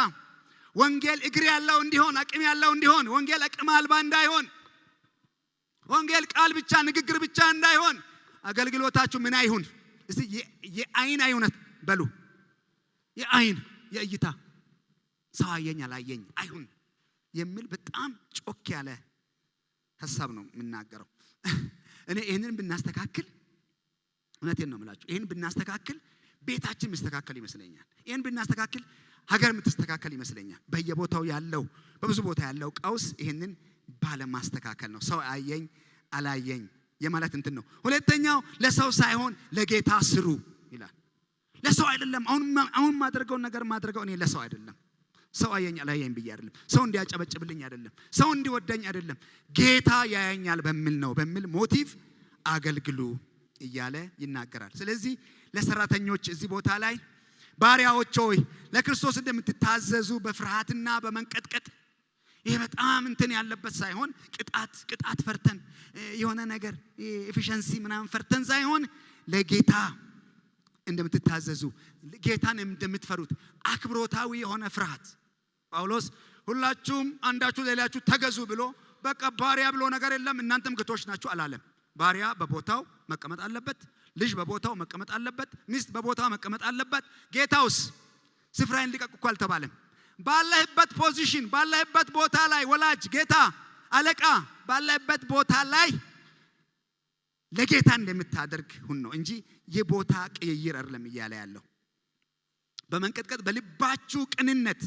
ወንጌል እግር ያለው እንዲሆን፣ አቅም ያለው እንዲሆን፣ ወንጌል አቅም አልባ እንዳይሆን፣ ወንጌል ቃል ብቻ ንግግር ብቻ እንዳይሆን አገልግሎታችሁ ምን አይሁን? እስቲ የአይን አይሁነት በሉ። የአይን የእይታ ሰው አየኝ አላየኝ አይሁን የሚል በጣም ጮክ ያለ ሀሳብ ነው የምናገረው። እኔ ይህንን ብናስተካክል፣ እውነቴን ነው የምላችሁ፣ ይህን ብናስተካክል ቤታችን የሚስተካከል ይመስለኛል። ይህን ብናስተካክል ሀገር የምትስተካከል ይመስለኛል። በየቦታው ያለው፣ በብዙ ቦታ ያለው ቀውስ ይህንን ባለማስተካከል ነው። ሰው አየኝ አላየኝ የማለት እንትን ነው። ሁለተኛው ለሰው ሳይሆን ለጌታ ስሩ ይላል። ለሰው አይደለም። አሁን የማደርገውን ነገር ማድረገው እኔ ለሰው አይደለም። ሰው አየኝ አላየኝ ብዬ አይደለም። ሰው እንዲያጨበጭብልኝ አይደለም። ሰው እንዲወደኝ አይደለም። ጌታ ያየኛል በሚል ነው፣ በሚል motive አገልግሉ እያለ ይናገራል። ስለዚህ ለሰራተኞች እዚህ ቦታ ላይ ባሪያዎች ሆይ ለክርስቶስ እንደምትታዘዙ በፍርሃትና በመንቀጥቀጥ፣ ይሄ በጣም እንትን ያለበት ሳይሆን ቅጣት ፈርተን የሆነ ነገር efficiency ምናምን ፈርተን ሳይሆን ለጌታ እንደምትታዘዙ፣ ጌታን እንደምትፈሩት አክብሮታዊ የሆነ ፍርሃት። ጳውሎስ ሁላችሁም አንዳችሁ ለሌላችሁ ተገዙ ብሎ በቃ ባሪያ ብሎ ነገር የለም እናንተም ጌቶች ናችሁ አላለም። ባሪያ በቦታው መቀመጥ አለበት። ልጅ በቦታው መቀመጥ አለበት። ሚስት በቦታው መቀመጥ አለበት። ጌታውስ ስፍራዬን ልቀቅ እኮ አልተባለም። ባለህበት position፣ ባለህበት ቦታ ላይ ወላጅ፣ ጌታ፣ አለቃ ባለህበት ቦታ ላይ ለጌታ እንደምታደርግ ሁን ነው እንጂ የቦታ ቅይይር አይደለም እያለ ያለው። በመንቀጥቀጥ በልባችሁ ቅንነት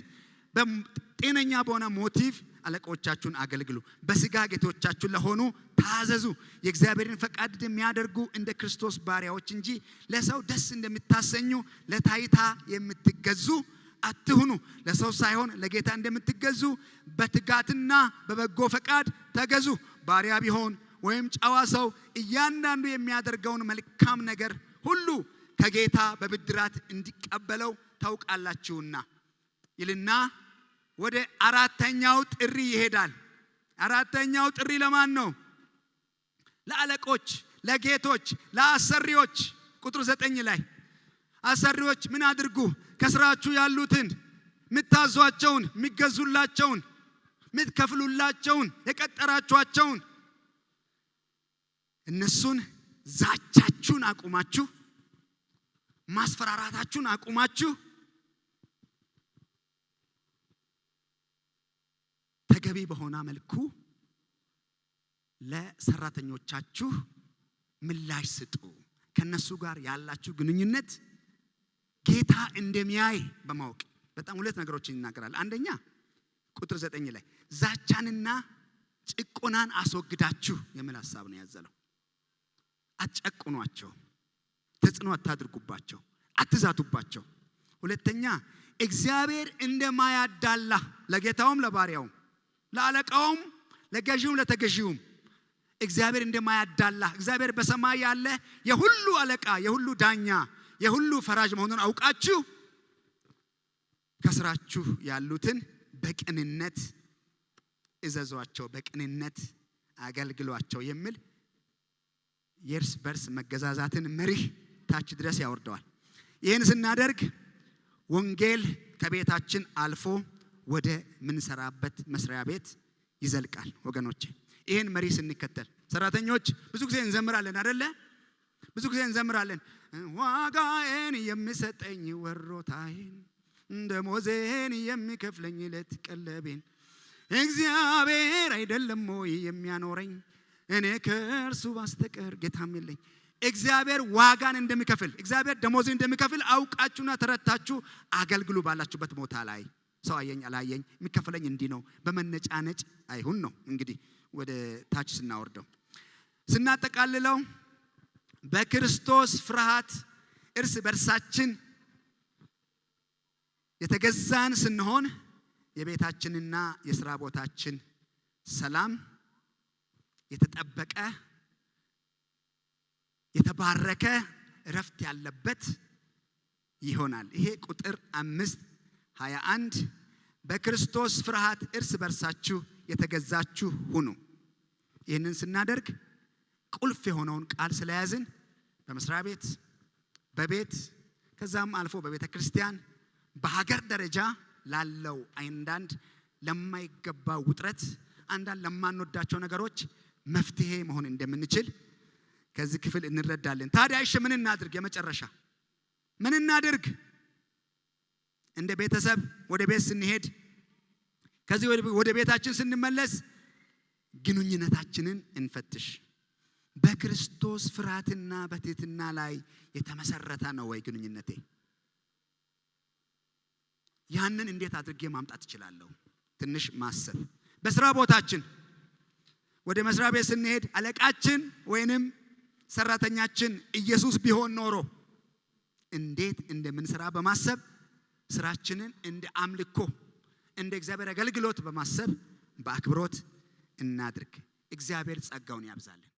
ጤነኛ በሆነ motive አለቆቻችሁን አገልግሉ። በስጋ ጌቶቻችሁ ለሆኑ ታዘዙ። የእግዚአብሔርን ፈቃድ የሚያደርጉ እንደ ክርስቶስ ባሪያዎች እንጂ ለሰው ደስ እንደምታሰኙ ለታይታ የምትገዙ አትሁኑ። ለሰው ሳይሆን ለጌታ እንደምትገዙ በትጋትና በበጎ ፈቃድ ተገዙ። ባሪያ ቢሆን ወይም ጨዋ ሰው እያንዳንዱ የሚያደርገውን መልካም ነገር ሁሉ ከጌታ በብድራት እንዲቀበለው ታውቃላችሁና ይልና ወደ አራተኛው ጥሪ ይሄዳል። አራተኛው ጥሪ ለማን ነው? ለአለቆች፣ ለጌቶች፣ ለአሰሪዎች። ቁጥር 9 ላይ አሰሪዎች ምን አድርጉ? ከስራችሁ ያሉትን የምታዟቸውን፣ የሚገዙላቸውን፣ የምትከፍሉላቸውን፣ የቀጠራችኋቸውን እነሱን ዛቻችሁን አቁማችሁ፣ ማስፈራራታችሁን አቁማችሁ ተገቢ በሆነ መልኩ ለሰራተኞቻችሁ ምላሽ ስጡ። ከነሱ ጋር ያላችሁ ግንኙነት ጌታ እንደሚያይ በማወቅ በጣም ሁለት ነገሮችን ይናገራል። አንደኛ ቁጥር 9 ላይ ዛቻንና ጭቆናን አስወግዳችሁ የሚል ሀሳብ ነው ያዘለው። አትጨቁኗቸው፣ ተጽዕኖ አታድርጉባቸው፣ አትዛቱባቸው። ሁለተኛ እግዚአብሔር እንደማያዳላ ለጌታውም ለባሪያውም ለአለቃውም ለገዢውም ለተገዢውም እግዚአብሔር እንደማያዳላ፣ እግዚአብሔር በሰማይ ያለ የሁሉ አለቃ፣ የሁሉ ዳኛ፣ የሁሉ ፈራጅ መሆኑን አውቃችሁ ከስራችሁ ያሉትን በቅንነት እዘዟቸው፣ በቅንነት አገልግሏቸው የሚል የእርስ በርስ መገዛዛትን መርህ ታች ድረስ ያወርደዋል። ይህን ስናደርግ ወንጌል ከቤታችን አልፎ ወደ ምንሰራበት መስሪያ ቤት ይዘልቃል። ወገኖቼ ይህን መሪ ስንከተል ሰራተኞች ብዙ ጊዜ እንዘምራለን አይደለ? ብዙ ጊዜ እንዘምራለን። ዋጋዬን የሚሰጠኝ ወሮታዬን፣ ደሞዜን የሚከፍለኝ ዕለት ቀለቤን እግዚአብሔር አይደለም ወይ የሚያኖረኝ? እኔ ከእርሱ በስተቀር ጌታም የለኝ። እግዚአብሔር ዋጋን እንደሚከፍል፣ እግዚአብሔር ደሞዝን እንደሚከፍል አውቃችሁና ተረድታችሁ አገልግሉ። ባላችሁበት ቦታ ላይ ሰው አየኝ አላየኝ የሚከፈለኝ እንዲህ ነው በመነጫነጭ አይሁን ነው። እንግዲህ ወደ ታች ስናወርደው ስናጠቃልለው በክርስቶስ ፍርሃት እርስ በርሳችን የተገዛን ስንሆን የቤታችንና የስራ ቦታችን ሰላም የተጠበቀ፣ የተባረከ፣ እረፍት ያለበት ይሆናል። ይሄ ቁጥር 5:21 በክርስቶስ ፍርሃት እርስ በርሳችሁ የተገዛችሁ ሁኑ። ይህንን ስናደርግ ቁልፍ የሆነውን ቃል ስለያዝን በመስሪያ ቤት፣ በቤት፣ ከዛም አልፎ በቤተ ክርስቲያን፣ በሀገር ደረጃ ላለው አንዳንድ ለማይገባ ውጥረት፣ አንዳንድ ለማንወዳቸው ነገሮች መፍትሄ መሆን እንደምንችል ከዚህ ክፍል እንረዳለን። ታዲያ እሺ ምን እናድርግ? የመጨረሻ ምን እናድርግ? እንደ ቤተሰብ ወደ ቤት ስንሄድ፣ ከዚህ ወደ ቤታችን ስንመለስ ግንኙነታችንን እንፈትሽ። በክርስቶስ ፍርሃትና በትህትና ላይ የተመሰረተ ነው ወይ ግንኙነቴ? ያንን እንዴት አድርጌ ማምጣት እችላለሁ? ትንሽ ማሰብ። በስራ ቦታችን ወደ መስሪያ ቤት ስንሄድ አለቃችን ወይንም ሰራተኛችን ኢየሱስ ቢሆን ኖሮ እንዴት እንደምንሰራ በማሰብ ስራችንን እንደ አምልኮ፣ እንደ እግዚአብሔር አገልግሎት በማሰብ በአክብሮት እናድርግ። እግዚአብሔር ጸጋውን ያብዛልን።